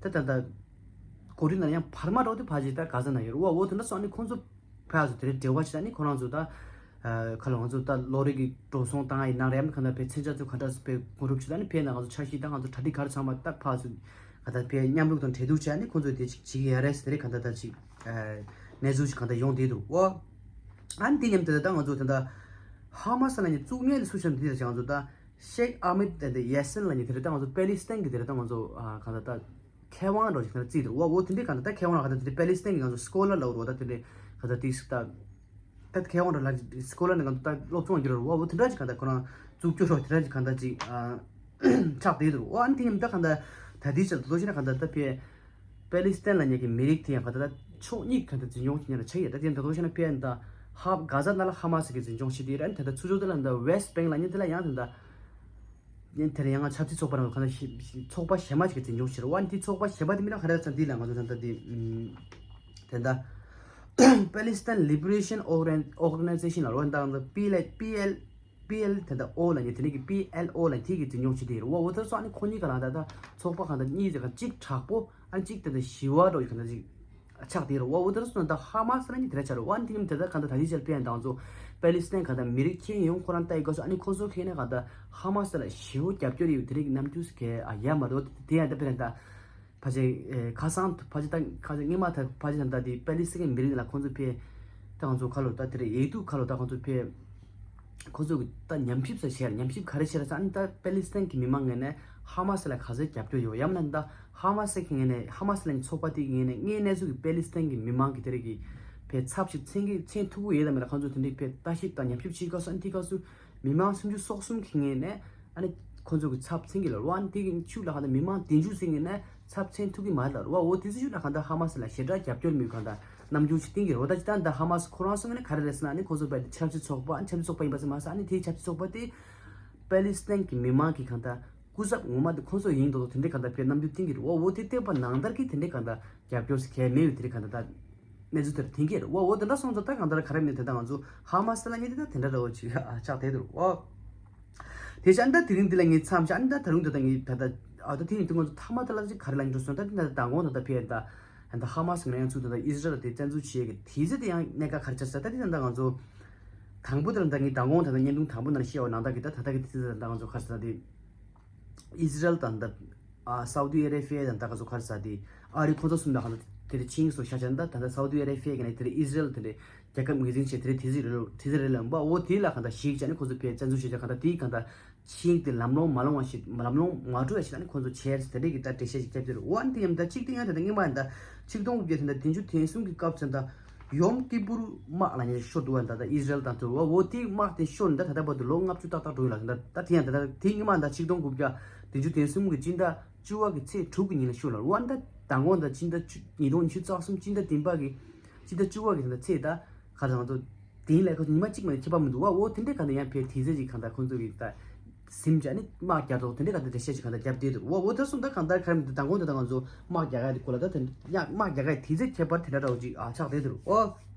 ད་ད་ད། གོ་རིམ་ནང་ཡང་བར་མ་འགྲོ་དུས་ཕལ་ཆེར་ད་གྷ་ཟ་ནང་ཡོད་རེད་བ། འོ་དེ་འདྲ་སོང་ནི་ཁོང་ཚོ་ཕར་ཚུར་དེ་རིང་འབྲེལ་བ་བྱེད་ད་ནི་ཁོ་རང་ཚོ་ད་ཁ་ལོ་ང་ཚོ་ད་ལོ་རེ་གི་འགྲོ་སོང་བཏང་ཡིན་ན་རེད། ཡང་ཁ་ན་ཕེ་མཚོན་ཆ་ཚོ་ག་འདྲ་སེ་ཕེ་གོ་སྒྲུབ་བྱེད་ད་ནི་ཕེ་ན་ང་ཚོ་འཆར་གཞི་ད་ང་ཚོ་གྲ་སྒྲིག་ག་རེ་ཚང་མ་ད་ཕར་ཚུར་ག་ད་ཕེ་མཉམ་རུབ་དང་འབྲེལ་གཏུག་བྱས་ནི་ཁོང་ཚོ་དེ་ཅིག་བྱེད་ཀྱི་ཡ་རེད་ཟེར་དེ་རེད། ག་ད་ད་ཅིག་གནས་ཚུལ་ཞིག་ག་ད་ཡོང་བསྡད་འདུག་འོ། ཨ་ནི་དེ་མཉམ་དེ་ད་ང་ཚོ་དེ་ད་ཧ་མ་སི་ལབ་མཁན་བཙུགས་མཁན་ལ་སུ་ཞིག་དེ་ད་ང་ཚོ་ད་ཤེག་ཨ་མེད་དེ་ད་ཡ་སིན་ལབ་མཁན་དེ་རེད། ད་ང་ཚོ་པེ་ལི་སི་ཐན་གི་དེ་རེད། ད་ང་ཚོ་ག་ད་ད། མཁས་དབང་རོ་ཞིག་ད་རྩིས་དེ་འོ་འོ་དེ་འདྲའི་གང་ལྟར་ད་མཁས་དབང་རོ་གང་ལྟར་དེ་འདྲའི་པེ་ལི་སི་ཐན་གྱི་ང་ཚོ་སྐོ་ལར་ལ་འོ་རོ་ད་དེ་འདྲའི་གང་ལྟར་དེ་ཞིག་ད་ད་མཁས་དབང་རོ་ལ་སྐོ་ལར་ནས་གང་ལྟར་ད་སློབ་སྦྱོང་རྒྱུ་རོ་འོ་འོ་དེ་འདྲ་ཅིག་གང་ལྟར་ཁོ་རང་བཙུགས་སྐྱོ་རོ་དེ་འདྲ་ཅིག་གང་ལྟར་ཅིག་ཆགས་བསྡད་འདུག་འོ་ཨ་ནི་དེ་ཉིན་ད་གང་ལྟར་ད་དེ་ཆ་ལོ་ཞིག་ན་གང་ལྟར་ད་ཕེ་པེ་ལི་སི་ཐན་ལབ་མཁན་གྱི་མི་རིགས་དེ་ཡང་གང་ལྟར་ད་ཕྱོགས་གཉིས་གང་ལྟར་འཛིན་སྐྱོང་བྱེད་མཁན་ལ་ཆགས་ཡོད། ད་དེ་ད་ལོ་ཞིག་ན་ཕེ་ད་ཧ་གྷ་ཟ་ནང་ལ་ཧ་མ་སི་གི་འཛིན་སྐྱོང་བྱེད་དེ་ཡོད་ར། ཨ་ནི་ད་ད་ཚུར་ཕྱོགས་དེ་ལ་ད་ཝེ་སི་ཊི་བེང་ལབ་མཁན་དེ་ལ་ཡང་ད་ད། ཡིན་དེར་ཡང་ང་ཆབ་སྲིད་ཚོགས་པ་རང་ག་ཚོགས་པ་གཞན་མ་ཞིག་གི་འཛིན་སྐྱོང་བྱེད་རོགས། ཨ་ནི་དེ་ཚོགས་པ་གཞན་པ་དེ་མི་རང་ག་རེ་ཚང་དེ་ལ་ང་ཚོ་ད་ལྟ་དེ་དེ་ད་Palestine Liberation Organ- Organization ལ་རོགས་ད་ང་ཚོ་པི་ཨེལ་པི་ཨེལ་པི་ཨེལ་དེ་ད་ཨོ་ལ་ནི་དེ་ནི་གི་པི་ཨེལ་ཨོ་ལ་དེ་གི་འཛིན་སྐྱོང་བྱེད་དེ་རོགས། འོ་ད་སོ་ཨ་ནི་ཁོ་གཉིས་ཀ་ལ་ད་ད་ཚོགས་པ་གང་ད་གཉིས་ཀ་གཅིག་དྲག་པོ་ཨ་ནི་གཅིག་དེ་ད་ཞི་བ་རོགས་གང་ད་གཅིག་ཆགས་དེ་རུ་བ། འོ་དེར་སོང་ད་ཧ་མ་སི་ལ་ནི་དེ་ར་ཆགས་རུ་བ། ཨ་ནི་དེ་ནི་དེ་ད་ག་ད་ད་ལི་ཆལ་པེ་ཡང་དང་ཚོ་པེ་ལི་སི་ཐན་ག་ད་མི་རིགས་ཁྱེན་ཡོང་ཁོ་རང་ལྟ་ཡི་ག་སོ། ཨ་ནི་ཁོ་ཚོ་ཁེ་ནས་ག་ད་ཧ་མ་སི་ལ་ཞེ་པོ་རྒྱབ་སྐྱོར་ཡོད་དེ་རིགས་རྣམ་འགྱུར་སི་ཁེ་ཨ་ཡ་མ་རེད། དེ་ཡང་ད་པེ་ར་ད་ཕ་ཆེ་ཁ་སང་ཕ་ཆེ་ད་ཁ་ཆེ་ངེས་མ་ད་ཕ་ཆེ་ད་ད་དེ་པེ་ལི་སི་ཐན་མི་རིགས་ལ་ཁོ་ཚོ་ཕེ་ད་ང་ཚོ་ཁ་ལོ་ད་དེ་རེ་ཡེ་དུ་ཁ་ལོ་ད་ཁོ་ཚོ་ཕེ། ཁོ་ཚོ་གི་ད་ཉམས་ཞིབ་ས་བྱས་ཉམས་ཞིབ་ག་རེ་བྱས་ར་ས། ཨ་ནི་ད་པེ་ལི་སི་ཐན་གྱི་མི་མང་ངོས་ནས་ཧ་མ་སི་ལ་ག་ཚོད་རྒྱབ་སྐྱོར་ཡོད་ཡང་ན་ད་ཧ་མ་སི་གི་ངོས་ནས་ཧ་མ་སི་ལ་ནི་ཚོགས་པ་དེ་གི་ངོས་ནས་ངས་གནས་ཚུལ་གྱི་པེ་ལི་སི་ཐན་གྱི་མི་མང་གི་དེ་རིགས་ཀྱི་ཕེ་ཚབ་ཞིག་མཚན་གྱི་མཚན་ཐུག་གི་ཡོད་དམ་མེད་ལ་ཁོ་ཚོ་དེ་འདྲའི་ཕེ་ལྟ་ཞིབ་དང་ཉམས་ཞིབ་བྱེད་སྐབས་སུ་ཨ་ནི་དེ་སྐབས་སུ་མི་མང་སུམ་ཅུ་སོ་གསུམ་གི་ངོས་ནས་ཨ་ནི་ཁོ་ཚོ་གི་ཚབ་མཚན་གྱི་ལ་རོ། ཨ་ནི་དེ་གི་ཤུགས་ལ་གང་ལྟར་མི་མང་བདུན་ཅུ་ཟིན་ངོས་ནས་ཚབ་མཚན་ཐུག་གི་མ་རེད་ལ་རོ། འོ་དེ་ཚོ་ཤུགས་ལ་གང་ལྟར་ཧ་མ་སི་ལ་ཞེ་དྲག་རྒྱབ་སྐྱོར་མེད་གང་ལྟར་རྣམ་འགྱུར་ཞིག་བསྟན་གྱི་རོ། ད་ཅི་ད་ད་ཧ་མ་སི་ཁོ་རང་སོང་ངོས་ནས་ག་རེ་རེད་ཟེར་ན་ཨ་ནི་ཁོ་ཚོ་བས་ཆབ་སྲིད་ཚོགས་པ་ཨ་ནི་ཆབ་སྲིད་ཚོགས་པ་ཡིན་པ་ཟེར་མ་ཟེར། ཨ་ནི་དེའི་ཆབ་སྲིད་ཚོགས་པ་དེ་པེ་ལི་སི་ཐན་གྱི་མི་མང་གི་གང་ལྟར་སྐུ་ཚབ་ངོ་མ་དེ་ཁོ་ཚོ་ཡིན་མདོག་མདོག་དེ་འདྲའི་གང་ལྟར་ཕེ་རྣམ་འགྱུར་བསྟན་གྱི་རེད། འོ་འོ་དེ་བལྟས་པ་ནང་ལྟར་གྱི་དེ་འདྲའི་གང་ལྟར་རྒྱབ་སྐྱོར་ཟེར་མཁན་མེད་པའི་དེ་འདྲའི་གང་ལྟར་ད་གནས་ཚུལ་དེར་འཐེན་གྱི་རེད། འོ་འོ་དེ་འདྲ་སོང་ཙང་ད་གང་ལྟར་ག་རེ་མེད་དེ་ད་ང་ཚོ་ཧ་མ་སི་ལ་ཉིད་དེ་ད་དེ་འདྲ་འདྲ་བོ་ཅིག་ཨ་ཆགས་བསྡད་འདུག་འོ་དེ་བཞིན་ད་དེ་རིང་འདི་ལ་ངས་མཚམས་བཞག་ཨ་ནི་ད་ད་རུང་ད་ད་ངས་ད་ད་ཨ་ད་དེ་ཡིན་དུས་ང་ཚོ་མཐའ་མ་ད་ལ་ཅིག་ག་རེ་ལ་འགྲོ་སོང་། ད་དེ་ད་ད་དགོང་ད་ད་ཕེ་ད་ད་ཧ་མ་སི་ངན་ཡང་ཚུལ་ད་ད་ཨི་སི་རལ་དེ་བཙན་འཛུལ་བྱེད་ཀྱི་དེ་ཚེ་དེ་ཡང་གནད་འགག་ག་རེ་ཆགས་ས་ད་དེ་ད་ད་ང་ཚོ་དང་པོ་དེ་ལ་ད་ངས་ད་དགོང་ད་ད་བརྙན་ཐུང་དང་པོ་ནང་བཤད་པ་ནང་ལྟར་གྱི་ད་ད་ལྟ་གི་དེ་ཚེ་ད་ད་ང་ཚོ་ག་རེ་ཟེར་ད་དེ། ཨི་སི་རལ་དང་ད་ཨ་སའུ་ཏི་ཨ་རེ་བྷི་ཡ་དང་ད་ག་ཚོད་ག་རེ་ཟེར་དེ་ཨ་རི་ཁོ་ཚོ་གསུམ་ལ་གང་ལྟར་དེ་རེ་ཆིངས་སུ་བཞག་ཅན་ད་ད་ད་སའུ་ཏི་ཨ་རེ་བྷི་ཡ་གི་ནས་དེ་རེ་ཨི་སི་རལ་དེ་རེ་རྒྱལ་ཁབ་ངོས་འཛིན་བྱས་དེ་རེ་དེ་ཟིག་རེ་ལོ་དེ་ཟིག་རེ་ལ་འབའ་འོ་དེ་ལ་གང་ལྟར་ཞིག་བྱས་ནས་ཁོ་ཚོ་ཕེ་བཙན་འཛུལ་བྱས་ཅན་གང་ལྟར་དེའི་གང་ལྟར་ཆིངས་དེ་ལམ་ལྷོང་མ་ལོང་བ་ཞིག་ལམ་ལྷོང་མ་འགྲོ་བ་ཞིག་ལ་ནི་ཁོ་ཚོ་བྱས་དེ་རེ་གི་ད་འགྲེལ་བཤད་ཞིག་བརྒྱབ་ཀྱི་རེད། འོ་ཨ་ནི་དེ་ཡང་ད་གཅིག་དེ་ཡང་ད་ད་སྔོན་མ་ཡང་ད་ཆིག་སྟོང་དགུ་བརྒྱ་དང་བདུན་ཅུ་དོན་གསུམ་གི་སྐབས་ཚུན་ད། ཡོམ་ཀི་པུར་དམག་ལ་ཉེ་ཤོར་འདུག་བ། ད་ལྟ་ཨི་སི་རལ་དང་དུ་བ་འོ་དེའི་དམག་དེ་ཤོར་ནས་ད་ད་ལྟ་བར་དུ་ལོ་ལྔ་བཅུ་ཏག་ཏག་འགྲོ་ཡོད་ལ། ད་ད་དེ་ཡང་ད་ལྟ་དེའི་སྔོན་མ་ད་ཆིག་སྟོང་དགུ་བརྒྱ་བདུན་ཅུ་དོན་གསུམ་གི་སྤྱི་ཟླ་བཅུ་བ་གི་ཚེས་དྲུག་གི་ཉིན་ལ་ཤོར་ལ་འོ་ད་ མདང་དགོང་དང་སྤྱི་ཟླ་བཅུ་ཉིས་སྟོང་ཉི་ཤུ་རྩ་གསུམ་སྤྱི་ཟླ་བདུན་པ་གི་སྤྱི་ཟླ་བཅུ་པ་གི་ད་ལྟ་ཚེས་ད་ག་རང་ཚོ་དེ་ལས་ཁོ་ཉི་མ་གཅིག་མ་ནས་ཁྱད་པར་མི་འདུག་བ། འོ་དེ་འདྲའི་ག་ད་ཡང་ཕེ་དེ་ཚེ་ཅིག་ག་ད་ཁོ་ཚོ་གི་ད་སིམ་ཅ་ནི་དམག་རྒྱག་ཐོག་དེ་འདྲའི་ག་ད་འགྲེལ་བཤད་ཅིག་ག་ད་རྒྱབ་བསྡད་འདུག་བ། འོ་ད་སོང་ད་གང་ལྟར་ཁ་རིམ་དེ་མདང་དགོང་དེ་ད་ང་ཚོ་དམག་རྒྱག་ག་དེ་ཁོ་ལ་ད་དེ་ཡང་དམག་རྒྱག་ག་དེ་ཚེ་ཁྱད་པར་དེ་འདྲ་འདྲ་བོ་ཅིག་ཨ་ཆགས་བསྡད་འདུག་བ།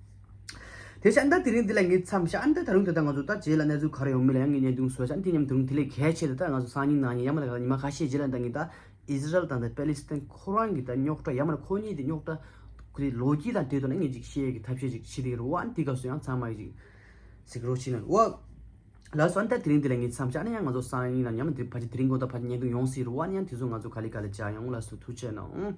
དེ་བཞིན་ད་དེ་རིང་འདི་ལ་ངས་མཚམས་བཞག་ཨ་ནི་ད་ད་རུང་དེ་ད་ང་ཚོ་ད་རྗེས་ལ་གནས་ཚུལ་ག་རེ་ཡོང་མིན་ལ་ཡང་ངས་བརྙན་ཐུང་བཟོས་བཞག་ཨ་ནི་དེ་མཉམ་དུ་དེ་ལས་གལ་ཆེ་དེ་ད་ང་ཚོ་སང་ཉིན་གནངས་ཉིན་ཡང་མ་ད་ཉི་མ་ཁ་ཤས་རྗེས་ལ་ད་ངས་ད་ཨི་ཟི་རལ་དང་ད་པེ་ལི་སི་ཐན་ཁོ་རང་གི་ད་རྙོག་དྲ་ཡང་མ་ཁོ་གཉིས་དེ་རྙོག་དྲ་ཁོ་དེ་ལོ་རྒྱུས་དང་དེ་ཐོག་ནས་ངས་ཅིག་བཤད་ཀྱི་ཐབས་ཤེས་ཅིག་བྱེད་དེ་རུ་བ་ཨ་ནི་དེ་སྐབས་སུ་ཡང་ཚང་མ་ཡི་ཅིག་གཟིགས་རོགས་བྱེད་ན་རུ་བ། ལགས་སོ་ཨ་ནི་ད་དེ་རིང་འདི་ལ་ངས་མཚམས་བཞག་ཨ་ནི་ཡང་ང་ཚོ་སང་ཉིན་ལ་ཉི་མ་འདི་ཕལ་ཆེར་དེ་རིང་གོ་ད་ཕལ་ཆེར་བརྙན་ཐུང་ཡོང་སྲིད་རུ་བ་ཨ་ནི་ཡང་དེ་ཚོ་ང་ཚོ་ག་ལེ་ག་ལེ་བྱ་ཡོང་། ལགས་སོ་ཐུགས་རྗེ་གནང་།